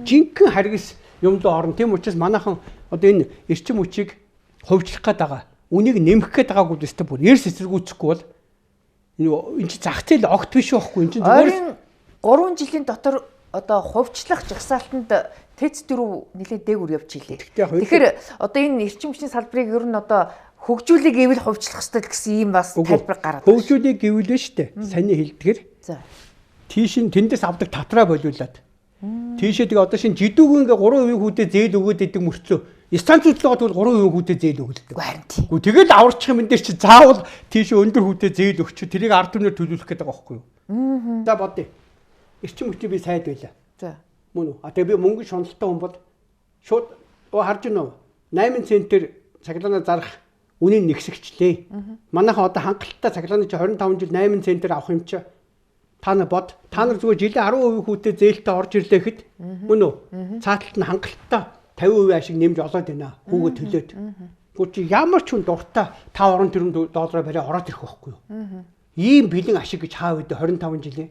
Жинхэнэ харгас юм доо орно. Тийм учраас манайхан одоо энэ эрчим хүчийг хувьчлах гээд байгаа. Үнийг нэмэх гээд байгаагүй өстө бүр эрс эсэргүүцэхгүй бол энэ чинь зах зээл огт биш байхгүй. Энэ чинь зүгээр 3 жилийн дотор одоо хувьчлах жагсаалтанд ТЭЦ 4 нэлээд дээгүр явж илээ. Тэгэхээр одоо энэ эрчим хүчний салбарыг ер нь одоо хөгжүүлэх гэвэл хувьчлах ёстой гэсэн ийм бас тайлбар гараад байна. Хөгжүүлэх гэвэл шүү дээ. Саний хэлдгэр. За. Тийш нь тэндээс авдаг татраа болиулаад. Тийшээ тэгээ одоо шинэ жидүүг ингээ 3% хүүтэй зээл өгөөд идэг мөртлөө станцууд л тэгвэл 3% хүүтэй зээл өгөлдөг. Харин тийм. Үгүй тэгэл аварчих юм дээр чи заавал тийшээ өндөр хүүтэй зээл өгч тэрийг ард түмнээр төлөвлөх гэдэг байгаа байхгүй юу? Аа. За бодъё. Эрчим хүчний би сайд байлаа. За. Мөн үү? А тэгээ би мөнгө шуналтай хүн бол шууд харж гинөө 8 центээр цахилгаанаа зарах үнийн нэгсгчлээ. Манайхан одоо хангалттай цахилгааны чи 25 жил 8 центээр авах юм чи та нар бод. Та нар зүгээр жилийн 10% хүүтэй зээлтэй орж ирлээ гэхэд мөн үү? Цааталт нь хангалттай 50% ашиг нэмж олоод байна. Хүүгээ төлөөд. Гэхдээ чи ямар ч хүн дуртай 5 10 доллараар барай ороод ирэх байхгүй юу? Ийм бэлэн ашиг гэж хаа үдэ 25 жилийн.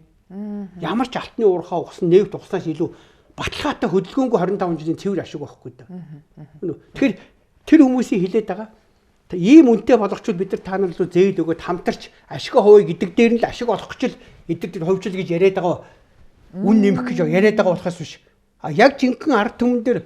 Ямар ч алтны уурхаа ухсан нефть ухснаас илүү баталгаатай хөдөлгөөнгүй 25 жилийн цэвэр ашиг байхгүй да. Тэгэхээр тэр хүмүүсийн хилээд байгаа ийм үнэтэй болгочвол бид нар та нар руу зээл өгөөд хамтарч ашиг ховъё гэдэг дээр нь л ашиг олох гэж л эдгээр тэр ховжил гэж яриад байгаа үн нэмэх гэж яриад байгаа болохоос биш. А яг жинхэнэ ард түмэн дээр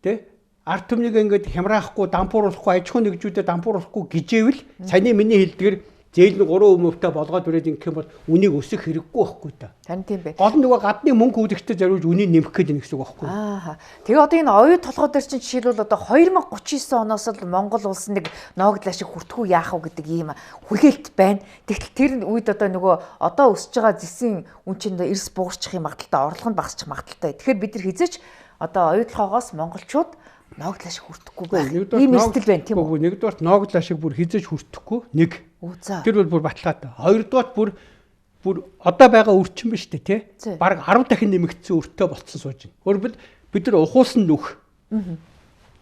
тэ ард түмнийг ингээд хямраахгүй, дампууруулахгүй, аж ахуйн нэгжүүдэд дампууруулахгүй гэжээвэл саяны миний хэлдгэр зээл нь 3% болгоод үрээд ингэх юм бол үнийг өсөх хэрэггүй байхгүй та. Тань тийм бэ. Гол нь нөгөө гадны мөнгө үүдэгчтэй зориулж үнийг нэмэх гээд байна гэсэн үг байхгүй. Аа. Тэгээ одоо энэ оюу толгой дээр чинь жишээлбэл одоо 2039 оноос л Монгол улс нэг ноогдол ашиг хүртгүү яах вэ гэдэг ийм хүлээлт байна. Тэгтэл тэр үед одоо нөгөө одоо өсөж байгаа зэсийн үн чинь эрс буурчих юм магадaltaй, орлого нь багасчих магадaltaй. Тэгэхээр бид нар хизээч одоо оюу толгоогоос монголчууд ноогдол ашиг хүртэхгүй байх. Ийм эрсдэл байна тийм үү? Нэгдүгээрт ноогдол ашиг бүр хизээж хүртэхгүй. Нэг. Тэр бол бүр баталгаатай. Хоёрдугаарт бүр одоо байгаа үрчин биш үү те? Бараг 10 дахин нэмэгдсэн өртөө болцсон сууж байна. Өөрөлд бид нар ухуулсан нүх.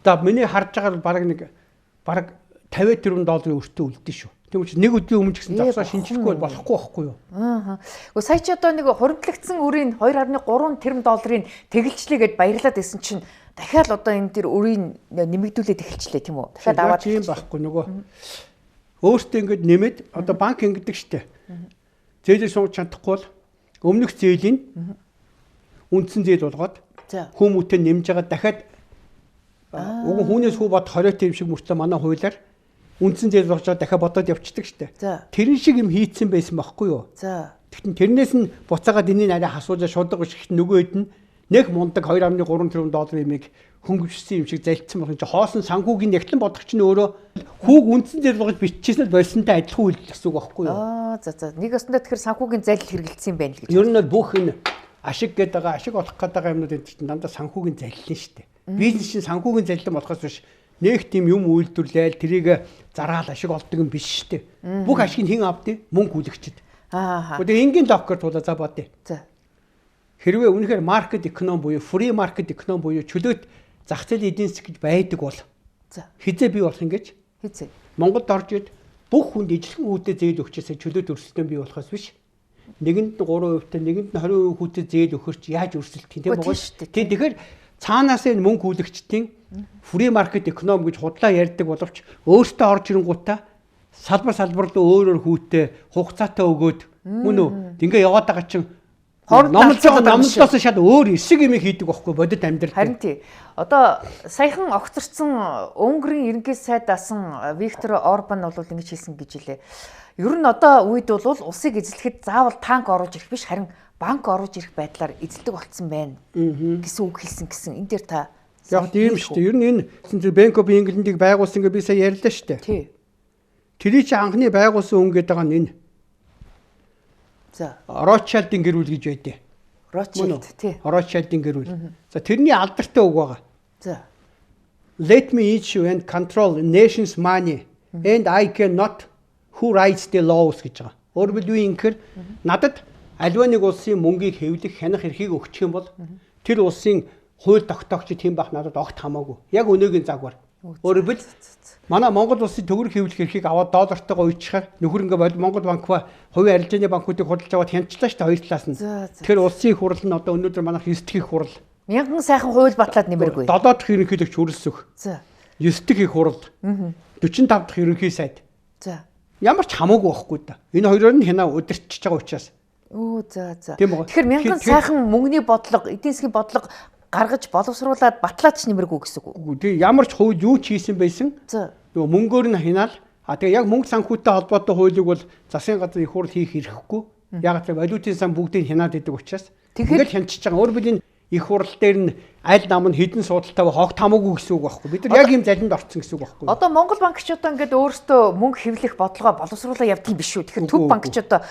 За миний харж байгаа бараг нэг бараг 50 тэрбум долларын өртөө үлдэн шүү. Тийм учраас нэг өдрийн өмнө ч гэсэн зогсоо шинжлэхгүй бол болохгүй байхгүй юу? Аа. Гэхдээ сая чи одоо нэг хуримтлагдсан өрийн 2.3 тэрбум долларын тэгэлжлээ гэд баярлаад байсан чинь дахиад одоо энэ төр өрийн нэмэгдүүлээд эхэлчлээ тийм үү? Дахиад аваад юм байхгүй нөгөө өөртөө ингэж нэмээд одоо банк ингэдэг штэ. Зээлээ сууж чадахгүй бол өмнөх зээлийн үндсэн зээл болгоод хүмүүстээ нэмж байгаа дахиад уг хүүнээс хүү бод 20 тийм шиг мөртлөө манай хуулиар үндсэн зээл болгож дахиад бодоод явцдаг штэ. Тэрэн шиг юм хийцэн байсан байхгүй юу? Тэгтэн тэрнээс нь буцаагаад энийг арай хасуулаа шудаг биш гэхт нөгөө хэд нь нэг мундаг 2.3 тэрбум долларын юмыг хөнгөвчсөн юм шиг залцсан болох юм чи хоосон санхүүгийн нягтлан бодогч нь өөрөө хүүг үндсэн зээл болгож биччихсэн л болсонтой адилхан үйлдэл гэсэн үг байхгүй юу? Аа за за нэг өсөндөө тэгэхээр санхүүгийн залил хэрэглэсэн юм байна л гэж. Ер нь бол бүх энэ ашиг гэдэг байгаа ашиг олох гэдэг байгаа юмнууд энэ чинь дандаа санхүүгийн залилын шүү дээ. Бизнес чинь санхүүгийн залилан болохоос биш нэг тийм юм үйлдвэрлээл тэрийг зараал ашиг олдог юм биш шүү дээ. Бүх ашгийг хэн авдیں؟ Мөнгө хүлэгчд. Аа. Тэгээ энгийн логикоор тулаа за бодъё. За. Хэрвээ үнэхээр маркет эконом буюу фри маркет эконом буюу чөлөөт зах зээлийн эдийн засаг гэж байдаг бол хизээ бий болох юм гэж? Хизээ. Монголд орж ид бүх хүнд ижилхэн хүүтэй зээл өгчээсээ чөлөөт өрсөлдөөн бий болохоос биш. Нэгэнд нь 3%-тэй, нэгэнд нь 20% хүүтэй зээл өгөхөр чи яаж өрсөлдөх юм те Монгол? Тийм тэгэхээр цаанаас энэ мөнгө хүлэгчдийн фри маркет эконом гэж худлаа ярьдаг боловч өөртөө орж ирэнгуутаа салбар салбар руу өөр өөр хүүтэй хугацаатай өгөөд мөн үү? Ингээ яваад байгаа чинь Номлолоос шал өөр эсэг юм хийдэг байхгүй бодит амьдрал. Харин тий. Одоо саяхан огцорсон Унгарын ерөнхий сайд асан Виктор Орбан бол ингэж хэлсэн гэж хэлээ. Ер нь одоо үед бол улсыг эзлэхэд заавал танк оруулж ирэх биш, харин банк оруулж ирэх байдлаар эзэлдэг болцсон байна гэсэн үг хэлсэн гэсэн. Энэ дээр та яг тийм шүү дээ. Ер нь энэ Bank of England-ыг байгуулсан гэж би сая ярьлаа шүү дээ. Тий. Тэрий чи анхны байгуулсан хүн гэдэг байгаа нь энэ. За. Ротшайлдын гэр бүл гэж байдیں۔ Ротшайлд тий. Ротшайлдын гэр бүл. За тэрний алдартай үг байгаа. За. Let me issue and control nation's money and I cannot who writes the laws гэж байгаа. Өөрөөр хэлбэл юу юм гэхээр надад аливаа нэг улсын мөнгийг хэвлэх, хянах эрхийг өгчих юм бол тэр улсын хууль тогтоогч тийм байх надад огт хамаагүй. Яг өнөөгийн загвар. Өөрөөр хэлбэл манай Монгол улсын төгрөг хэвлэх эрхийг аваад доллартайгаа уйдчихаар нөхөр ингээ Монгол банк ба хувийн арилжааны банкуудыг худалдаж аваад хянчлаа шүү дээ хоёр талаас нь. Тэгэхээр улсын их хурл нь одоо өнөөдөр манайх 9 дахь их хурл. Мянган сайхан хууль батлаад нэмэргүй. 7 дахь ерөнхийлөгч Хүрэлсөх. За. 9 дахь их хурл. 45 дахь ерөнхий сайд. За. Ямар ч хамаагүй байхгүй да. Энэ хоёроор нь хянаа удирчиж байгаа учраас. Өө за за. Тэгэхээр мянган сайхан мөнгөний бодлого, эдийн засгийн бодлого гаргаж боловсруулад батлаач нэмэргүй гэсэн үг. Үгүй тий ямар ч хууль юу ч хийсэн байсан. За. Нөгөө мөнгөөр нь хянаал. А тэгээ яг мөнгө санхүүтэй холбоотой хуулийг бол засгийн газар их хурл хийх эрхгүй. Яг тэр валютын сан бүгдийг хянаад идэг учраас тэгэхээр хянчиж байгаа. Өөрөөр хэлбэл энэ их хурл дээр нь аль нам нь хідэн судалтай ба хогт хамаагүй гэсэн үг байхгүй. Бид нар яг ийм залинд орцсон гэсэн үг байхгүй. Одоо Монгол банк ч одоо ингээд өөртөө мөнгө хэвлэх бодлогоо боловсруулаа явдаг юм биш үү? Тэгэхээр төв банк ч одоо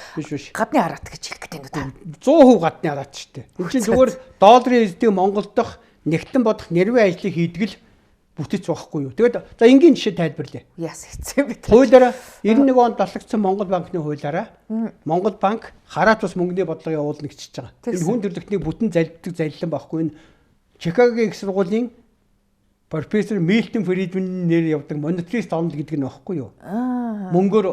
гадны хараат гэж хэлэх гэдэг юм да. 100% гадны хараат шүү дээ. Энд чинь зүгээр долларын эздэг Монгол дахь нэгтэн бодох нэрвийн ажлыг хийдэг л бүтэц байхгүй юу. Тэгээд за энгийн жишээ тайлбарлая. Яас хэцүү бэ? Хуулиараа 91 онд батлагдсан Монгол банкны хуулиараа Монгол банк хараат ус мөнгөний бодлого явуулна гэж байгаа. Энэ хүн төрөлхтнийг бүтэн залбидаг заллан байхгүй. Энэ Чикагогийн их сургуулийн профессор Милтон Фридманы нэр явдаг монетарист онол гэдэг нь байхгүй юу? Мөнгөөр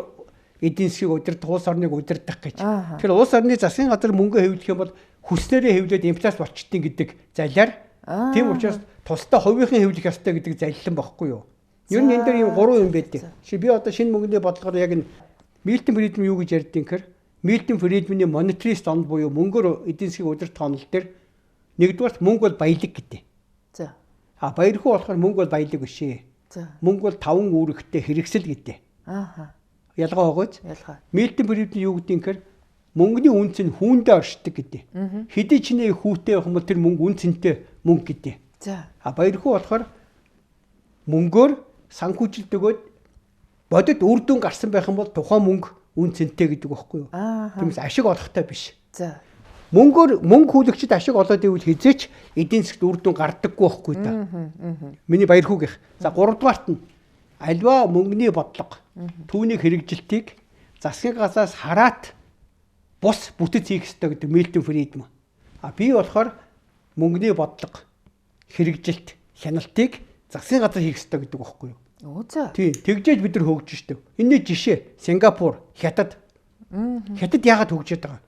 эдийн засгийг удирдах, улс орныг удирдах гэж. Тэгэхээр улс орны засгийн газар мөнгө хэвлэх юм бол хүснээрээ хэвлээд инфляц болчтын гэдэг залиар. Тийм учраас тусдаа хувийнхын хэвлэх ёстой гэдэг заллан байхгүй юу? Ер нь энэ дээр ийм гурван юм байдаг. Жишээ би одоо шинэ мөнгөний бодлогоор яг энэ Милтон Фридман юу гэж ярьдیں гэхээр Милтон Фридманы монетарист онол буюу мөнгөөр эдийн засгийг удирдах онол дээр нэгдүгээрт мөнгө бол баялаг гэдэг. За. А баярхуу болохоор мөнгө бол баялаг биш ээ. За. Мөнгө бол таван үүрэгтэй хэрэгсэл гэдэг. Ааха. Ялгаа байгаач? Ялгаа. Милтон Фридман юу гэдэг юм гэхээр мөнгөний үнц нь хүүндээ оршдог гэдэг. Хэдий чиний хүүтэй байх юм бол тэр мөнгө үн цэнтэй мөнгө гэдэг. За. А баярхуу болохоор мөнгөөр санхүүжилт өгөөд бодит үр дүн гарсан байх юм бол тухайн мөнгө үн цэнтэй гэдэг байхгүй юу? Тиймээс ашиг олохтой биш. За. Мөнгөөр мөнгө хүлэгчд ашиг олоод ивэл хизээч эдийн засгт үр дүн гардаггүй байхгүй да. Миний баярхуугийнх. За гуравдугаарт нь альва мөнгөний бодлого түүний хэрэгжилтийг засгийн газраас хараат бус бүтэц хийх ёстой гэдэг Милтон Фридман. А би болохоор мөнгөний бодлого хэрэгжилт хяналтыг засгийн газар хийх ёстой гэдэг байхгүй юу? Өө за. Тийм, тэгжээж бид нар хөгжиж штеп. Энэний жишээ Сингапур, Хятад. Хятад яагаад хөгжиж байгаа?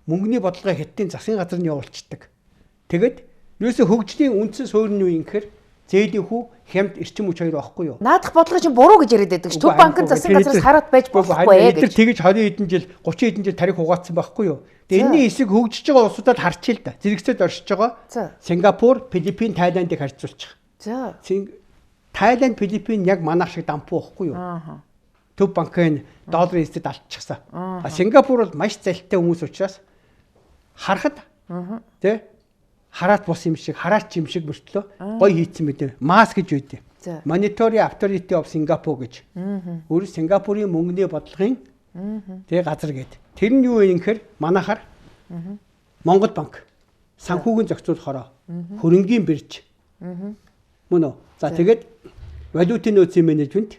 Мөнгөний бодлогыг Хятадын засгийн газар нь явуулцдаг. Тэгээд ерөөсө хөгжлийн үндсэн суурь нь юу юм гэхээр зээлийн хүү, хямд, эрчим хүч хоёр байхгүй юу? Наадах бодлого чинь буруу гэж яриад байдаг ш. Төв банк нь засгийн газраас хараат байж болохгүй ээ гэж. Тэр тэгж 20 хэдэн жил, 30 хэдэн жил тарих угаацсан байхгүй юу? Тэгээ энэний эсрэг хөгжиж байгаа улсуудад харчил л да. Зэрэгцээд оршиж байгаа. Сингапур, Филиппин, Тайландыг харьцуулчих. За. Тайланд, Филиппин яг манайх шиг дампуу байхгүй юу? Төв банкын долларын эсэд алдчихсан. А Сингапур бол маш залтай хүмүүс учраас харахад тий хараат бус юм шиг, хараач юм шиг мөртлөө гоё хийцэн мэдээ. МАС гэж үйдээ. Monetary Authority of Singapore гэж. Өөрөөр Сингапурын мөнгөний бодлогын тий газар гээд. Тэр нь юу юм гэхээр манайхаар Монгол банк санхүүгийн зохицуулах хороо, хөрөнгийн бирж. Мөн үү? За тэгээд валютын нөөцийн менежмент,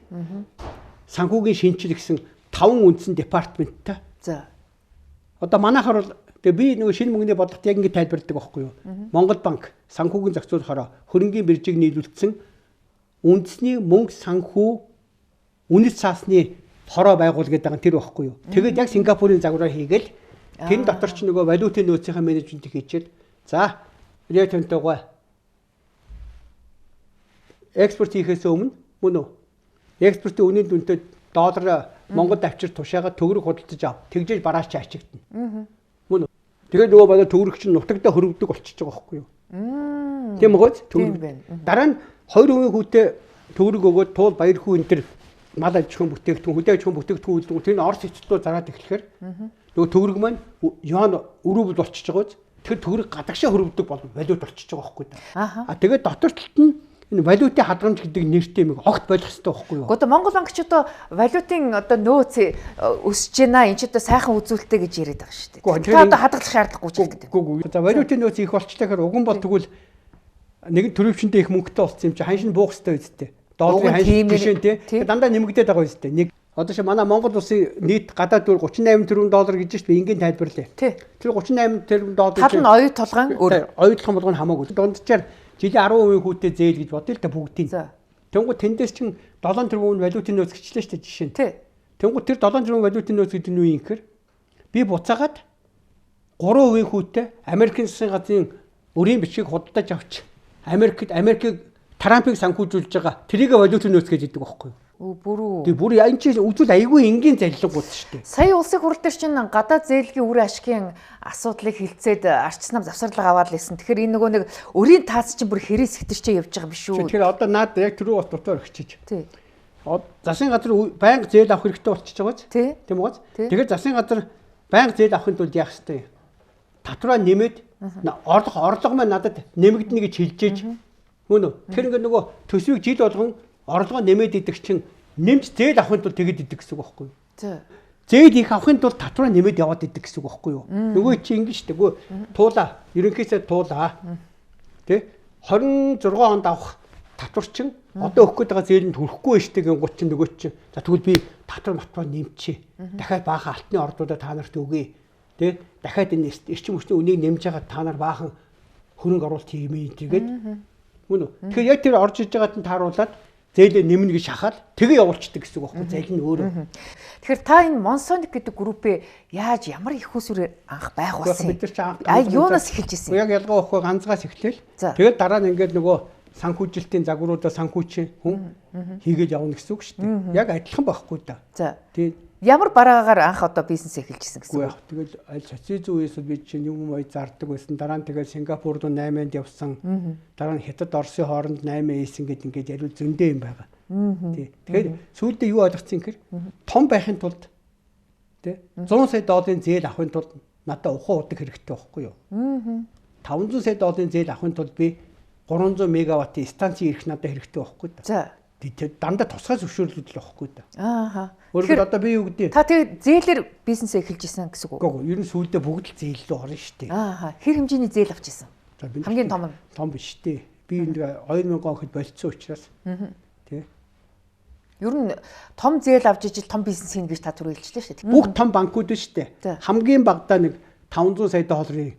санхүүгийн шинжил гэсэн 5 үндсэн департаменттай. За. Одоо манайхаар бол тэгээ би нөгөө шинэ мөнгөний бодлогот яг ингэ тайлбарладаг байхгүй юу? Монгол банк санхүүгийн зохицуулах хороо, хөрөнгийн биржийг нийлүүлсэн үндэсний мөнгө санхүү үнэт цаасны хороо байгуул гэдэг байгаа тэр байхгүй юу? Тэгээд яг Сингапурын загвараар хийгээл тэр дотор ч нөгөө валютын нөөцийнхаа менежментийг хийчихэл за Рио Тинтогой экспорт хийхээс өмнө мөн үү? Экспортын үнийн дүнтэй доллар Монголд авчир тушаагаад төгрөг худалдаж ав. Тэгжээж бараач ачигдана. Мөн үү? Тэгээд нөгөө манай төгрөг чинь нутагдаа хөрөвдөг болчихж байгаа байхгүй юу? Тийм үү? Тийм байна. Дараа нь 20% хүүтэй төгрөг өгөөд туул баяр хүү энэ төр мал аж ахуйн бүтээгдэхүүн, хөдөө аж ахуйн бүтээгдэхүүн үйлдвэр тэр нь Орос хэцлүү зараад эхлэхээр нөгөө төгрөг маань юан өрүүбэл болчихж байгаа биз? Тэгэхээр төгрөг гадагшаа хөрөвдөг бол валют болчихж байгаа байхгүй да. А тэгээд дотор талд нь энэ валютын хадгаламж гэдэг нэртэй юм огт болох хэрэгтэй байхгүй юу? Гэхдээ Монгол банк ч одоо валютын одоо нөөц өсөж байна. Энд ч одоо сайхан үзүүлэлттэй гэж яриад байгаа шүү дээ. Та одоо хадгалах шаардлагагүй ч гэдэг. Үгүй. За валютын нөөц их болчлаа гэхээр уган бол тэгвэл нэгэн төрөвчөндөө их мөнгөтэй болсон юм чи ханш нь буух хэрэгтэй үсттэй. Долларын ханш жишээ нь тий. Дандаа нэмэгдээд байгаа үсттэй. Нэг одоо чи манай Монгол улсын нийт гадаад дүр 38 тэрбум доллар гэж шүү дээ. Ингийн тайлбарлая. Тэр 38 тэрбум доллар тал нь оюу тулган өөр. Оюу тулган болгоно хамаагүй. Дунджаар жилийн 10% хүүтэй зээл гэж бодъё л та бүгдийг. Тэнгүү тэндээс чин 7 тэрбум нь валютын нөөц гэчлээ шүү дээ жишээ нь. Тэнгүү тэр 7 тэрбум валютын нөөц гэдэг нь юу юм гэхээр би буцаагаад 3% хүүтэй Америкийн засгийн газрын өрийн бичгийг худалдаж авч Америкт Америкийг Трампыг санхүүжүүлж байгаа тэрийг валютын нөөц гэж хэлдэг байхгүй юу? Бүрүү. Тэг бүр энэ чинь үзвэл айгүй энгийн залилангууд шүү дээ. Сая улсын хурал дээр чинь гадаад зээлгийн үр ашигын асуудлыг хилцээд арчсан нам завсарлага аваад л исэн. Тэгэхээр энэ нөгөө нэг өрийн таац чинь бүр хэрээс хэтэрчээ явж байгаа юм биш үү? Тэгэхээр одоо наад яг түрүү утгаар өгчиж. Тий. Засгийн газар байнга зээл авах хэрэгтэй болчихж байгаа биз? Тийм үү? Тэгэхээр засгийн газар байнга зээл авахын тулд яах ёстой юм? Татвараа нэмээд орлого маань надад нэмэгдэнэ гэж хэлж ээж. Мөн үү? Тэгэхээр ингээд нөгөө төсвийг жил болгон орлогоо нэмээд идэх чинь нэмж зээл авахын тулд тэгэд идэх гэсэн үг байхгүй юу? Зээл их авахын тулд татвараа нэмээд яваад идэх гэсэн үг байхгүй юу? Нөгөө чи ингэ шүү дээ. Үгүй туулаа. Ерөнхийдөө туулаа. Тэ? 26 онд авах татвар чинь одоо өгөх гээд байгаа зээлэнд хүрэхгүй байж тээ гингууд чинь нөгөө чинь за тэгвэл би татвар матвар нэмчихье. Дахиад баахан алтны ордуудаа та нарт өгье. Тэ? Дахиад энэ эрчим хүчний үнийг нэмж байгаа та нар баахан хөрөнгө оруулалт хиймээ тэгээд мөн үү? Тэгэхээр яг тэр орж иж байгаад нь тааруулаад зээлээ нэмнэ гэж шахаад тэгээ явуулчихдаг гэсэн үг байхгүй зээл нь өөрөө. Тэгэхээр та энэ Монсоник гэдэг группээ яаж ямар их усүрээр анх байгуулсан? Бид нар чи анх юунаас эхэлж ирсэн? Яг ялгаа байхгүй ганцгаас эхлээл. Тэгээд дараа нь ингээд нөгөө санхүүжилтийн загваруудаа санхүүчин хүн хийгээд явна гэсэн үг шүү дээ. Яг адилхан байхгүй да. За. Тий. Ямар бараагаар анх одоо бизнес эхэлж ирсэн гэсэн үг? Тэгэл аль социализм үеэс би чинь юм ой зардаг байсан. Дараа нь тэгэл Сингапур руу 8-нд явсан. Дараа нь Хятад Оросын хооронд 8 хийсэн гэд ингээд яриул зөндөө юм байгаа. Тий. Тэгэхээр сүүлдээ юу ойлгоцсон юм гэхээр том байхын тулд тий 100 сая долларын зээл авахын тулд надад ухаан удаг хэрэгтэй байхгүй юу? 500 сая долларын зээл авахын тулд би 300 мегаваттын станцын эрх надад хэрэгтэй байхгүй юу? За. Дандаа тусгай зөвшөөрлүүд л байхгүй да. Ааха. Өөрөөр одоо би юу гэдэг? Та тэгээ зээлэр бизнесээ эхэлж исэн гэсэн үг үү? Үгүй ээ, ер нь сүүлдээ бүгд л зээл рүү орно шүү дээ. Ааха. Хэр хэмжээний зээл авч исэн? Хамгийн том нь. Том биш дээ. Би энэ 2000 он хэд болцсон учраас. Тэ. Ер нь том зээл авч ижил том бизнес хийнэ гэж та түрүү хэлжлээ шүү дээ. Бүх том банкуд шүү дээ. Хамгийн багадаа нэг 500 сая долларын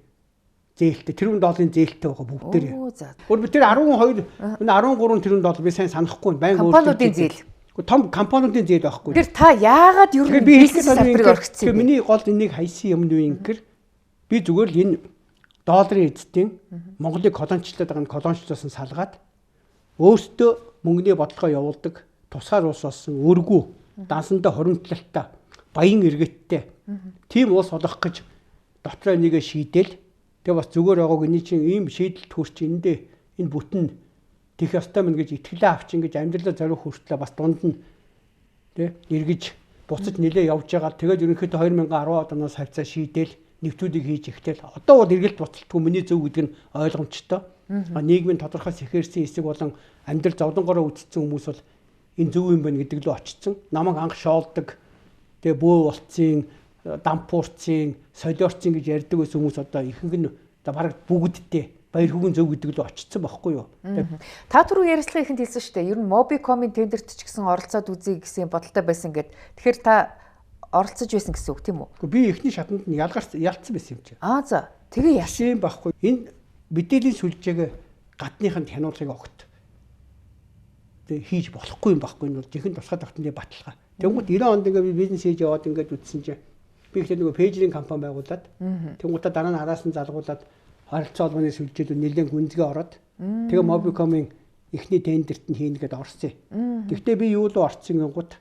зээлтэй, тэрбум долларын зээлтэй байгаа бүгдээрээ. Өөр би тэр 12, 13 тэрбум доллар би сайн санахгүй байна. Компаниудын зээл. Том компаниудын зээл байхгүй. Тэр та яагаад ер нь бизнес салбарыг орхисон юм? Миний гол энийг хайсан юм нь юу юм гэхээр би зүгээр л энэ долларын эзэдийн Монголыг колоничлоод байгаа нь колоничлоос нь салгаад өөртөө мөнгөний бодлогоо явуулдаг тусгаар улс болсон өргүү дансандаа хоримтлалтай баян иргэдтэй тийм улс болох гэж дотроо нэгэ шийдэл. Тэгээ бас зүгээр байгааг энэ чинь ийм шийдэлт хүрч эндээ энэ бүтэн тех ёстой мэн гэж итгэлээ авчин гэж амьдралаа зориух хүртлээ бас дунд нь тэ эргэж буцаж нилээ явж байгаа. Тэгээд ерөнхийдөө 2010 оноос хавцаа шийдэл нэгтүүдийг хийж ихтэл одоо бол эргэлт буцалтгүй миний зөв гэдэг нь ойлгомжтой. Нийгмийн тодорхой сэхэрсэн хэсэг болон амьдрал зовлонгороо үтцсэн хүмүүс бол энэ зөв юм байна гэдэг лөө очсон. Намайг анх шоолдог тэгээ бөө болцсон дампуурцын, солиорцын гэж ярьдаг байсан хүмүүс одоо ихэнх нь одоо бараг бүгддээ баяр хүүгийн зөв гэдэг л очсон байхгүй юу. Та түрүү ярилцлагын ихэнд хэлсэн шүү дээ. Ер нь Mobicom-ын тендерт ч гэсэн оролцоод үзье гэсэн бодолтой байсан гэд. Тэгэхээр та оролцож байсан гэсэн үг тийм үү? Гэхдээ би эхний шатанд нь ялцсан байсан юм чи. Аа за. Тэгээ яасан юм байхгүй. Энэ мэдээллийн сүлжээг гадныханд хянуулахыг огт тэг хийж болохгүй юм байхгүй. Энэ бол жинхэнэ тусгай тогтнолын баталгаа. Тэнгүүт 90 онд ингээ би бизнес хийж яваад ингээд үтсэн чинь би ихтэй нөгөө пэйжрийн компани байгуулад тэнгуутаа дараа нь араас нь залгуулад харилцаа холбооны сүлжээлүүд нэлээд гүнзгий ороод тэгээ Mobicom-ын эхний тендерт нь хийнэ гэдээ орсон. Тэгтээ би юу л орсон гингууд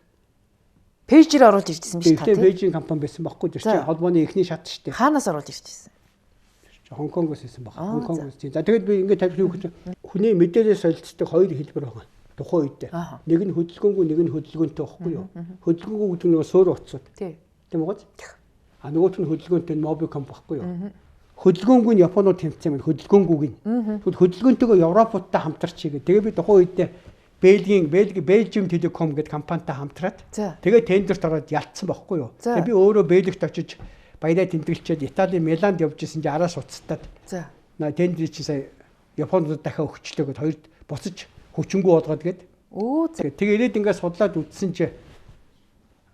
пэйжээр оруулж иржсэн биш та тийм. Пэйжрийн компани байсан байхгүй тэр чинь холбооны эхний шат шүү дээ. Хаанаас оруулж иржсэн? Хонконгоос исэн баг. Хонконгоос. За тэгээд би ингээд тавих юу гэж хүний мэдээлэл солилцдог хоёр хэлбэр байгаа. Тухайн үед. Нэг нь хөдөлгөөнгүй, нэг нь хөдөлгөөнтэй байхгүй юу? Хөдөлгөөнгүй гэдэг нь нөгөө суур утсууд. Тийм үү? А нөгөөх нь хөдөлгөөнтэй нь Mobicom байхгүй юу? Хөдөлгөөнгүй нь Японууд тэмцсэн юм, хөдөлгөөнгүйг нь. Тэгвэл хөдөлгөөнтэйгөө Европуудтай хамтарч хийгээ. Тэгээ би тухайн үед Бельгийн Belgium Telecom гэдэг компанитай хамтраад тэгээ тендерт ороод ялцсан байхгүй юу? Тэгээ би өөрөө Бельгт очиж баяраа тэмдэглчээд Италийн Миланд явж исэн чи араас уцтаад. За. Тендрийг чи сая Японд дахиад өгчлөө гэд хоёрт буцаж хүчингү болгоод гээд. Өө. Тэгээ ирээд ингээд судлаад үзсэн чи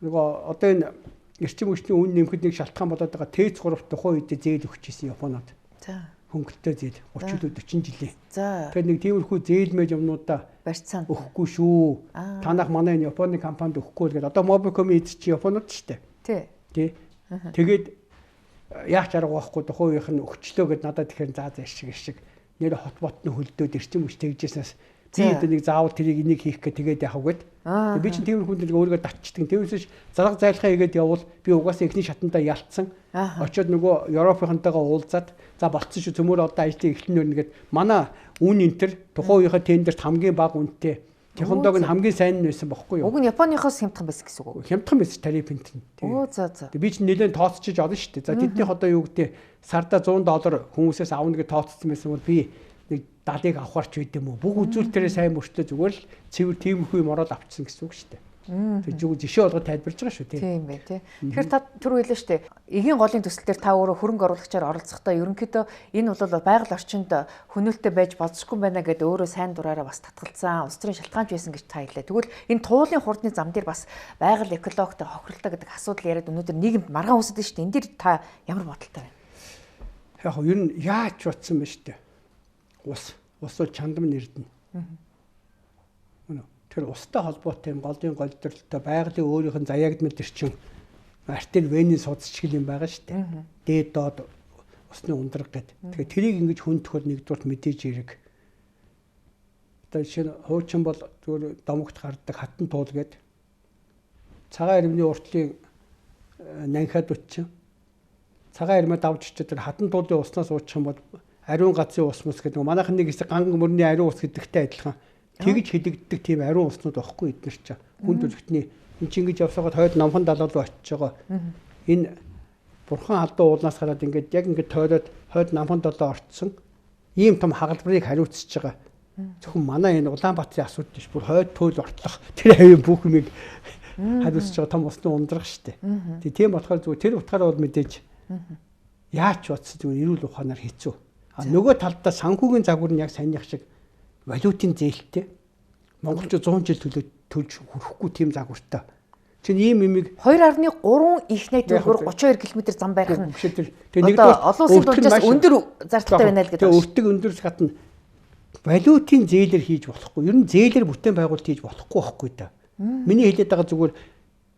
нөгөө одоо энэ эрчим хүчний үн нэмэхэд нэг шалтгаан болоод байгаа ТЭЦ 3 тухайн үед зээл өгч исэн Японод. За. Хөнгөлтөө зээл 30 40 жилийн. За. Тэгэхээр нэг тиймэрхүү зээлмэж юмнуудаа барьцаанд өгөхгүй шүү. Танах манай энэ Японы компанид өгөхгүй л гэдэг. Одоо Mobicom-ийн эз чи Японууд шүү дээ. Тий. Тий. Тэгээд яах ч арга байхгүй тухайн үеийнх нь өгчлөө гэд надад тэгэхээр заа заа шиг нэр хот ботны хөлдөөд эрчим хүч тэгжсэнээс би одоо нэг заавал тэрийг энийг хийх гэ тэгээд яах вэ гэд. Би чинь тиймэрхүү нэг өөрийгөө татчдаг. Тиймээс зарга зайлхаа хийгээд явбал би угаасаа эхний шатандаа ялцсан. Очоод нөгөө Европынхантайгаа уулзаад за болцсон шүү цөмөр одоо ажлыг эхлэн өрнө гэд манай үн энтер тухайн үеийнхээ тендерт хамгийн бага үнэтэй Технологи нь хамгийн сайн нь байсан бохгүй юу? Уг нь Японыхоос хямдхан байсан гэсэн үг үү? Хямдхан байсан тариф энт нь. Оо за за. Би чинь нэлээд тооцчиж олно шүү дээ. За тэднийх одоо юу гэдэг сарда $100 хүмүүсээс авна гэж тооцсон байсан бол би нэг 70-ыг авахар ч байд юм уу? Бүх үзүүлэлтээрээ сайн мөртлөө зүгээр л цэвэр тиймэрхүү юм ороод авчихсан гэсэн үг шүү дээ. Тэг зүг жишээ болгоод тайлбарлаж байгаа шүү тийм. Тийм байх тий. Тэгэхээр та түр хэлээ шүү дээ. Эгийн голын төсөл дээр та өөрөө хөрөнгө оруулагчаар оролцохдоо ерөнхийдөө энэ бол байгаль орчинд хөнөөлтөй байж болзошгүй байна гэдээ өөрөө сайн дураараа бас татгалзсан, улс төрийн шалтгаанч байсан гэж та хэлээ. Тэгвэл энэ туулын хурдны зам дээр бас байгаль экологтой хохиролтой гэдэг асуудал яриад өнөөдөр нийгэмд маргаан үүсдэг шүү дээ. Энэ дээр та ямар бодолтой байна? Яг нь ер нь яаж бодсон бэ шүү дээ. Ус бол чандам нэрдэнэ. Тэр устай холбоотой юм голын голдролтой байгалийн өөрийнх нь заяагдмал эрчин артер венийн судасчгал юм байгаа шүү дээ. Дээд доод усны ундраг гэдэг. Тэгэхээр тэрийг ингэж хүндэх бол нэгдүгürt мэдээж хэрэг. Одоо жишээ нь хуучин бол зүгээр домогт гардаг хатан туул гээд цагаан армины уртлын нанхаад үтчин. Цагаан армиа давж очиж тэр хатан туулын уснаас уучих юм бол ариун газрын ус мус гэдэг. Манайхан нэг хэсэг ганг мөрний ариун ус гэдэгтэй адилхан. Тэгж хилэгддэг тийм ариун уснууд байхгүй эднэр чинь. Хүн төрөлхтний энэ чинь ингэж явсагаад хойд номхон далаа руу очиж байгаа. Энэ бурхан халдуу уулнаас гараад ингээд яг ингээд тойроод хойд номхон далаа орцсон ийм том хагалбарыг хариуцж байгаа. Зөвхөн манай энэ Улаанбаатарын асуудал биш, бүр хойд туйл ортлох тэр авийн бүх юмыг хариуцж байгаа том усны ундрах штэ. Тийм болохоор зүгээр тэр утгаараа бол мэдээж яаж ч бодсон зүгээр эрүүл ухаанаар хэцүү. А нөгөө талдаа санхүүгийн загвар нь яг саяных шиг валютын зээлтэй монголчууд 100 жил төлөө төлж хүрэхгүй тийм загвартай. Чинь ийм юмыг 2.3 их найт төгрөгөөр 32 км зам барих нь тэгээ нэгдүгээр олон улсын дунджаас өндөр зардалтай байна л гэдэг. Тэгээ өртөг өндөрс гадна валютын зээлэр хийж болохгүй. Ер нь зээлэр бүтээн байгуулалт хийж болохгүй байхгүй да. Миний хэлээд байгаа зүгээр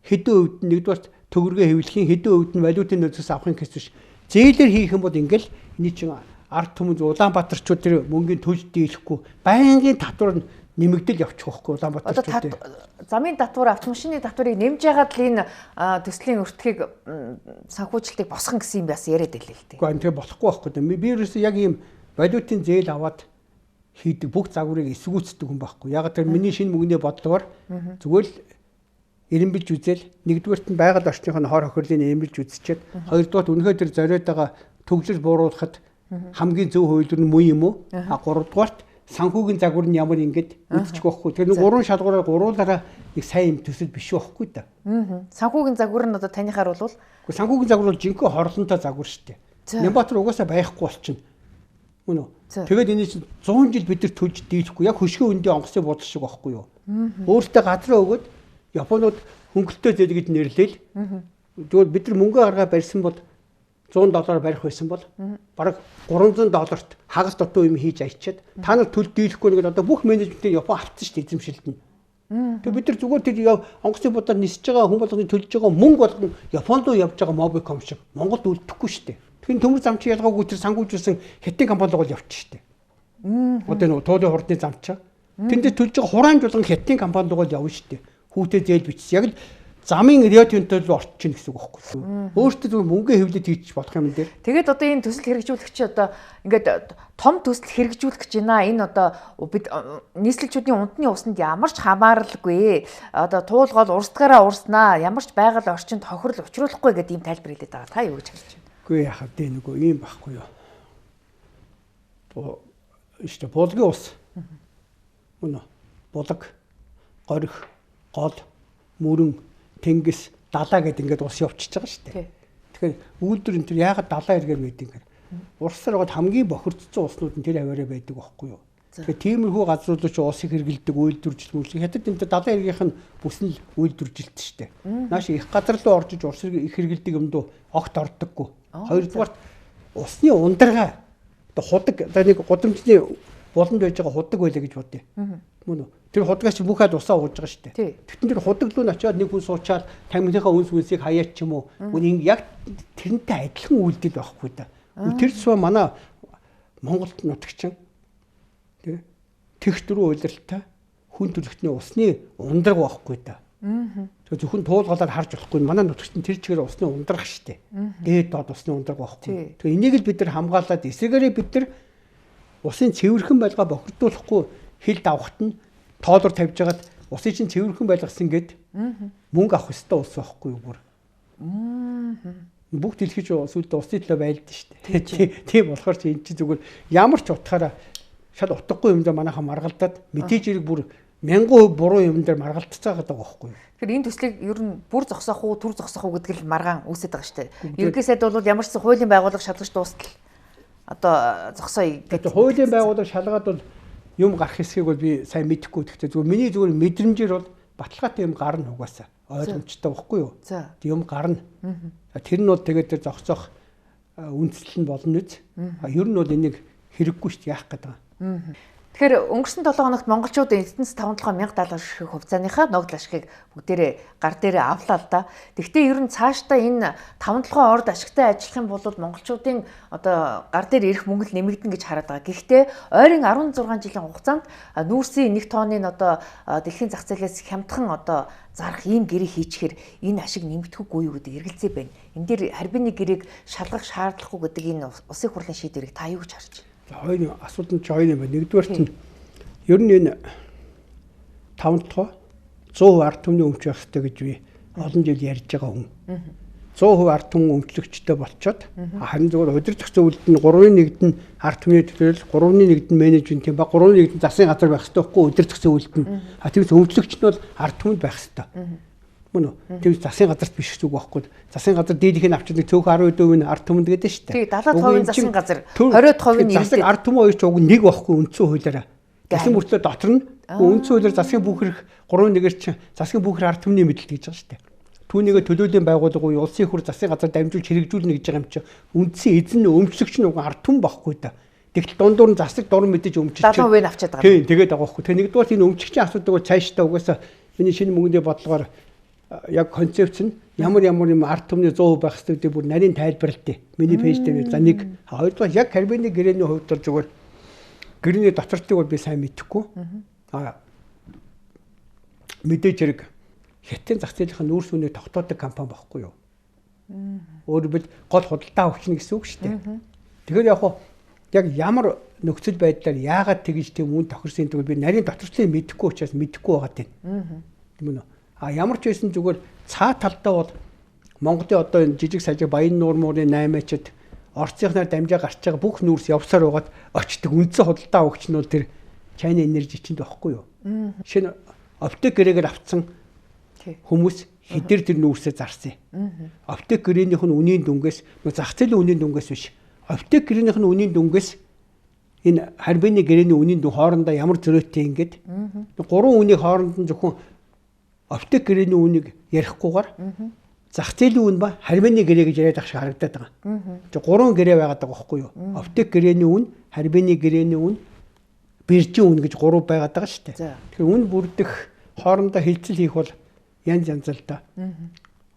хэдэн хувьд нэгдүгээр төгрөгөө хэвлэхийн хэдэн хувьд нь валютын нөөцөөс авахын гэсэн биш. Зээлэр хийх юм бол ингээл энэ чинь ард түмэн Улаанбаатарчууд тэр мөнгөний төлж дийлэхгүй байнгын татвар нь нэмэгдэл явчих واخгүй Улаанбаатарчууд. Замын татвар, автомашины татварыг нэмж ягаад л энэ төслийн өртгийг санхүүжилтийг босгон гэсэн юм бас яриад байлээ л дээ. Үгүй энэ болохгүй байхгүй. Би ерөөсөө яг ийм валютын зээл аваад хийдэг бүх загварыг эсвгүүцдэг хүн байхгүй. Яг тэр миний шинэ мөнгөний бодлогоор зүгээр л эренбилж үзэл нэгдүгээрт нь байгаль орчных нь хор хохирлыг эренбилж үзчихэд хоёрдугаарт үнэхээр тэр зориод байгаа төгжил бууруулахад хамгийн зөв хувилбар нь мөн юм уу? А гуравдугаарт санхүүгийн загвар нь ямар ингэж үзчих байхгүй. Тэгэхээр нэг гурван шалгуураар гуруулаараа нэг сайн юм төсөл биш байхгүй да. Санхүүгийн загвар нь одоо таныхаар бол үгүй санхүүгийн загвар бол жинхэнэ хорлонтой загвар шүү дээ. Нямбатар угаасаа байхгүй болчихно. Үнэ үү? Тэгээд энэ чинь 100 жил бид нар төлж дийлэхгүй. Яг хөшгөө өндөө онгоцны буудал шиг байхгүй юу? Өөртөө газраа өгөөд Японууд хөнгөлтөө зээл гэж нэрлээл. Тэгвэл бид нар мөнгө гаргаа барьсан бол $100 барих байсан бол бараг $300 хагас дутуу юм хийж аячаад та нар төл дийлэхгүй нэг одоо бүх менежментийг Япон авцсан шүү дээ эзэмшилд нь. Тэгээ бид нар зүгээр тэр онгоцны будаар нисэж байгаа хүн болгоны төлж байгаа мөнгө болгон Японд руу явж байгаа Mobicom шиг Монголд үлдэхгүй шүү дээ. Тэгэхээр төмөр зам чи ялгаагүй тэр санхүүжүүлсэн хятадын компани руу явчих шүү дээ. Одоо нөгөө туулын хурдны зам чи. Тэнд дээр төлж байгаа хураан жулган хятадын компани руу явна шүү дээ. Хүүтэй зээл бичсэн. Яг л замын Рио Тинто руу орчих чинь гэсэн үг байхгүй. Өөртөө зүгээр мөнгө хэвлээд хийчих болох юм дээр. Тэгээд одоо энэ төсөл хэрэгжүүлэх чи одоо ингээд том төсөл хэрэгжүүлэх гэж байна. Энэ одоо бид нийслэлчүүдийн унтны усанд ямар ч хамааралгүй. Одоо туулгол урсдгаараа урснаа. Ямар ч байгаль орчинд хохирол учруулахгүй гэдэг ийм тайлбар хэлээд байгаа. Та юу гэж харж байна? Үгүй яхав дээ нөгөө ийм байхгүй юу. Иштэй булгийн ус. Мөн үү? Булаг, горих, гол, мөрөн, тэнгис, далаа гэдэг ингээд ус явчихж байгаа шүү дээ. Тэгэхээр үйлдвэр энэ төр яагаад далаа эргээр байдаг юм бэ? Урсаар байгаад хамгийн бохирдсон уснууд нь тэр аваараа байдаг байхгүй юу? Тэгэхээр тиймэрхүү газрууд ч усыг хэрэгэлдэг үйлдвэржилт мүлжих. Хятад энэ далайн эргийнх нь бүсэн л үйлдвэржилт шүү дээ. Нааш их газар руу орж иж ус их хэрэгэлдэг юм дөө огт ордоггүй. Хоёрдугаарт усны ундаргаа одоо худаг одоо нэг гудамжны буланд байж байгаа худаг байлаа гэж бодъё. Мөн үү? Тэр худгаас чи бүх хад усаа ууж байгаа шүү дээ. Тэгтэн тэр худаг руу н очиод нэг хүн суучаад тамхиныхаа үнс үнсийг хаяач ч юм уу. Үн яг тэрнтэй адилхан үйлдэл байхгүй да. Тэр суу манай Монголд нутагчин тий тэгш дөрвөн улиралтай хүн төрөлхтний усны ундраг байхгүй да. Тэгэхээр зөвхөн туулгалаар харж болохгүй. Манай нутагчин тэр чигээр усны ундрах шүү дээ. Дээд доод усны ундраг байхгүй. Тэгэхээр энийг л бид нар хамгаалаад эсрэгээрээ бид нар усын цэвэрхэн байлгаа бохирдуулахгүй хил давхт нь тоолоор тавьж хагаад усын чинь цэвэрхэн байлгасан гэд мөнгө авах ёстой ус байхгүй юу бүр. Бүх дэлхийч сүүлдээ усын төлөө байлдсан шүү дээ. Тийм болохоор чи энэ чи зүгээр ямар ч утгаараа шал утгагүй юм дээр манайха маргалдаад мэдээж хэрэг бүр 1000% буруу юм дээр маргалдцаа гэдэг байгаа байхгүй юу. Тэгэхээр энэ төслийг ер нь бүр зогсоох уу, түр зогсоох уу гэдэг л маргаан үүсэт байгаа шүү дээ. Ерөнхий сайд бол ямар ч хуулийн байгууллага шалгаж дуустал одоо зогсоё гэдэг. Хуулийн байгууллага шалгаад бол юм гарах хэсгийг бол би сайн мэдэхгүй. Гэхдээ зүгээр миний зүгээр мэдрэмжээр бол баталгаатай юм гарна угаасаа. Ойлгомжтой байхгүй юу? Юм гарна. Тэр нь бол тэгээд тэр зогсоох үндслэл нь болно үз. Ер нь бол энийг хэрэггүй шүү дээ яах гээд байгаа. Тэгэхээр өнгөрсөн 7 хоногт монголчууд эцэс 5-7 мянга доллар шиг хувьцааныхаа ногдол ашигыг бүгдээрээ гар дээрээ авлаа л да. Тэгвэл ер нь цаашдаа энэ 5-7 орд ашигтай ажиллах юм бол монголчуудын одоо гар дээр ирэх мөнгө л нэмэгдэнэ гэж хараад байгаа. Гэхдээ ойрын 16 жилийн хугацаанд нүүрсийн 1 тонны одоо дэлхийн зах зээлээс хямдхан одоо зарах ийм гэрээ хийчихээр энэ ашиг нэмэгдэхгүй юу гэдэг эргэлзээ байна. Энэ дээр харбины гэрээг шалгах шаардлагагүй гэдэг энэ улсын хурлын шийдвэрийг та юу гэж харж байна? Хоёр асуулт нь ч хоёр юм байна. Нэгдүгээр нь ер нь энэ 5 толгой 100% ард түмний өмч байх ёстой гэж би олон жил ярьж байгаа хүн. 100% ард түмэн өмчлөгчтэй болчоод харин зөвхөн удирдах зөвлөлд нь 3-1-д нь ард түмний төлөөлөл, 3-1-д нь менежмент юм ба 3-1-д нь засгийн газар байх ёстой байхгүй удирдах зөвлөлд нь. А тиймээс өмчлөгч нь бол ард түмэнд байх ёстой. Мөн үү? Тиймээс засгийн газарт биш зүг байхгүй. Засгийн газар дийлийнх нь авчид нэг цөөхөн 12% нь ард түмэнд гэдэг шүү дээ. Тий, 70% нь засгийн газар, 20% нь засаг ард түмэн хоёр ч уг нэг байхгүй үндсэн хуулиараа. Гэсэн мөртлөө дотор нь үндсэн хуулиар засгийн бүх хэрэг 3-1-ээр чинь засгийн бүх хэрэг ард түмний мэдэлт гэж байгаа шүү дээ. Түүнийгээ төлөөлийн байгууллага уу улсын их хурл засгийн газар дамжуулж хэрэгжүүлнэ гэж байгаа юм чинь үндсэн эзэн нь өмчлөгч нь уг ард түмэн байхгүй да. Тэгтэл дундуур нь засаг дуран мэдэж өмчиж 70% нь авчиад байгаа. Тийм, тэгээд байгаа байхгүй. Тэгээ нэгдүгээр энэ өмчлөгчийн асуудаг бол цаашдаа угаасаа миний шинэ мөнгөний бодлогоор яг концепц нь ямар ямар юм ард түмний 100% байх ёстой гэдэг бүр нарийн тайлбарлалт. Миний пэйж дээр за нэг хоёрдугаар яг Карбины гэрээний хувьд бол зүгээр гэрээний дотортыг бол би сайн мэдэхгүй. Аа мэдээж хэрэг Хятадын зах зээлийнх нь нүүрс үнийг тогтоодог компани байхгүй юу? Өөрөөр хэлбэл гол худалдаа өгчнө гэсэн үг шүү дээ. Тэгэхээр яг яг ямар нөхцөл байдлаар яагаад тэгж тийм үн тохирсон гэдэг би нарийн доторчлыг мэдэхгүй учраас мэдэхгүй байгаа тийм. Тийм үү? А ямар ч байсан зүгээр цаа талдаа бол Монголын одоо энэ жижиг сажиг Баян нуур муурын 8-ачд Орцынхнаар дамжаа гарч байгаа бүх нүүрс явсаар байгаад очдөг үндсэн худалдаа өгч нь бол тэр China Energy чинд байхгүй юу? Шинэ оптик гэрээгээр авцсан хүмүүс хэдэр тэр нүүрсээ зарсан. Оптик гэрээнийх нь үнийн дүнгээс зах зээлийн үнийн дүнгээс биш. Оптик гэрээнийх нь үнийн дүнгээс энэ харбины гэрээний үнийн дүн хоорондоо ямар зөрөөтэй ингээд гурван үнийг хооронд нь зөвхөн оптик гэрээний үнийг ярихгүйгээр зах зээлийн үн ба харбины гэрээ гэж яриад ах шиг харагдаад байгаа. Тэг гурван гэрээ байгаад байгаа байхгүй юу? Оптик гэрээнийн үн, харбины гэрээнийн үн, биржийн үн гэж гурав байгаад байгаа шүү дээ. Тэгэхээр үн бүрдэх хоорондоо хилцэл хийх бол янз янз л да.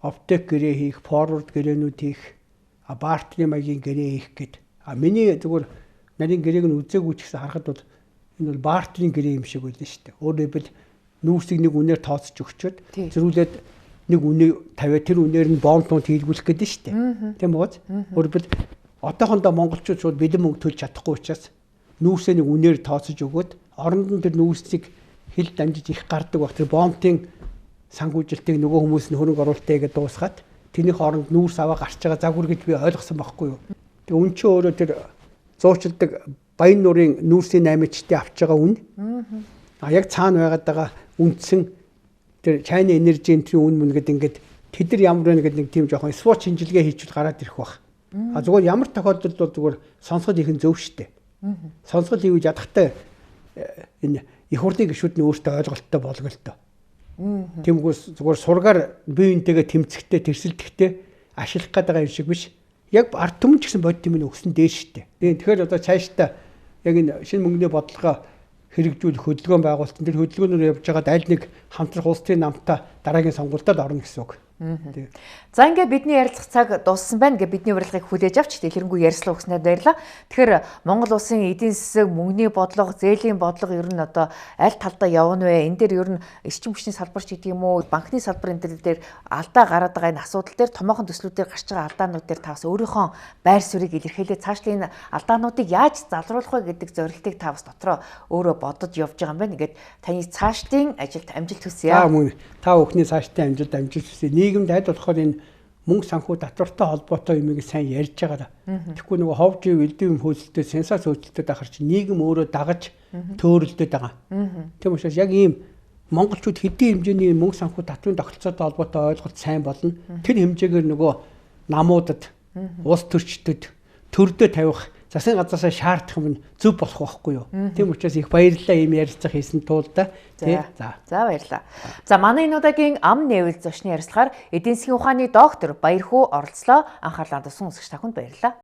Оптик гэрээ хийх, форвард гэрээнүүд хийх, бартерын маягийн гэрээ хийх гэд. А миний зүгээр нарийн гэрээг нь үзээгүй ч гэсэн харахад бол энэ бол бартерын гэрээ юм шиг байлаа шүү дээ. Өөрөөр хэлбэл нүүрсийг нэг үнээр тооцож өгчөөд зөрүүлээд нэг үнэ тавиад тэр үнээр нь бомтууд хийлгүүлэх гэдэг нь шүү дээ. Тийм үү? Өөрөлдвөл одоохондоо монголчууд шууд бэлэн мөнгө төлж чадахгүй учраас нүүрсээ нэг үнээр тооцож өгөөд оронд нь тэр нүүрсийг хил дамжиж их гардаг баг. Тэр бомтын санхүүжилтийг нөгөө хүмүүс нь хөрөнгө оруулалтаа гэдээ дуусгаад тэрнийх оронд нүүрс аваа гарч байгаа загвар гэж би ойлгосон байхгүй юу. Тэгээ үн чинь өөрөө тэр зуучилдаг Баян нуурын нүүрсийн наймичдыг авч байгаа үн. А яг цаана байгаад байгаа үндсэн тэр China Energy энэ үн мөн гэдэг ингээд тэд нар ямар вэ гэдэг нэг тийм жоохон SWOT шинжилгээ хийчихвэл гараад ирэх байх. А зүгээр ямар тохиолдолд бол зүгээр сонсгол их нь зөв штэ. Сонсгол хийвэл ядахтай энэ их хурлын гишүүд нь өөртөө ойлголттой болголтой. Тиймгээс зүгээр сургаар бие биентэйгээ тэмцэхтэй, тэрсэлдэхтэй ашиглах гээд байгаа юм шиг биш. Яг ард түмэн ч гэсэн бодит юм өгсөн дээш штэ. Тэгэхээр одоо цаашдаа яг энэ шинэ мөнгөний бодлогоо хэрэгжүүлэх хөдөлгөөн байгуулсан. Тэр хөдөлгөөнөөр явж байгаад аль нэг хамтрах улсын намтай дараагийн сонгуульд орно гэсэн үг. За ингээд бидний ярилцах цаг дууссан байна. Ингээд бидний урилгыг хүлээж авч дэлгэрэнгүй ярилцлага өгснөд баярлалаа. Тэгэхээр Монгол улсын эдийн засаг, мөнгөний бодлого, зээлийн бодлого ер нь одоо аль талдаа явна вэ? Энэ дээр ер нь эрчим хүчний салбар ч гэдэг юм уу, банкны салбар энэ дээр алдаа гараад байгаа энэ асуудал дээр томоохон төслүүдээр гарч байгаа алдаанууд дээр та бас өөрийнхөө байр суурийг илэрхийлээ. Цаашлаа энэ алдаануудыг яаж залруулах вэ гэдэг зорилтыг та бас дотроо өөрөө бодож явж байгаа юм байна. Ингээд таны цаашдын ажилд амжилт хүсье. За мөн та бүхний цаашдын амжилт хүсье. Нийгэмд аль болохоор энэ мөнгө санхүү татвартай холбоотой юмыг сайн ярьж байгаарай. Тэгэхгүй нөгөө ховж элдв юм хөөцөлтөд сенсац хөөцөлтөд ахар чи нийгэм өөрөө дагаж төөрөлдөд байгаа. Тийм учраас яг ийм монголчууд хэдийн хэмжээний мөнгө санхүү татварын тогтолцоотой холбоотой ойлголт сайн болно. Тэр хэмжээгээр нөгөө намуудад, улс төрчдөд төрдөө тавих засгийн газаасаа шаардах юм зөв болох байхгүй юу. Тийм учраас их баярлалаа ийм ярилцлага хийсэн тулд тий. За. За баярлалаа. За манай энэ удаагийн ам нээвэл зочны ярилцлагаар эдийн засгийн ухааны доктор Баярхүү оролцлоо. Анхаарлаа хандуулсан үзэгч та бүхэнд баярлалаа.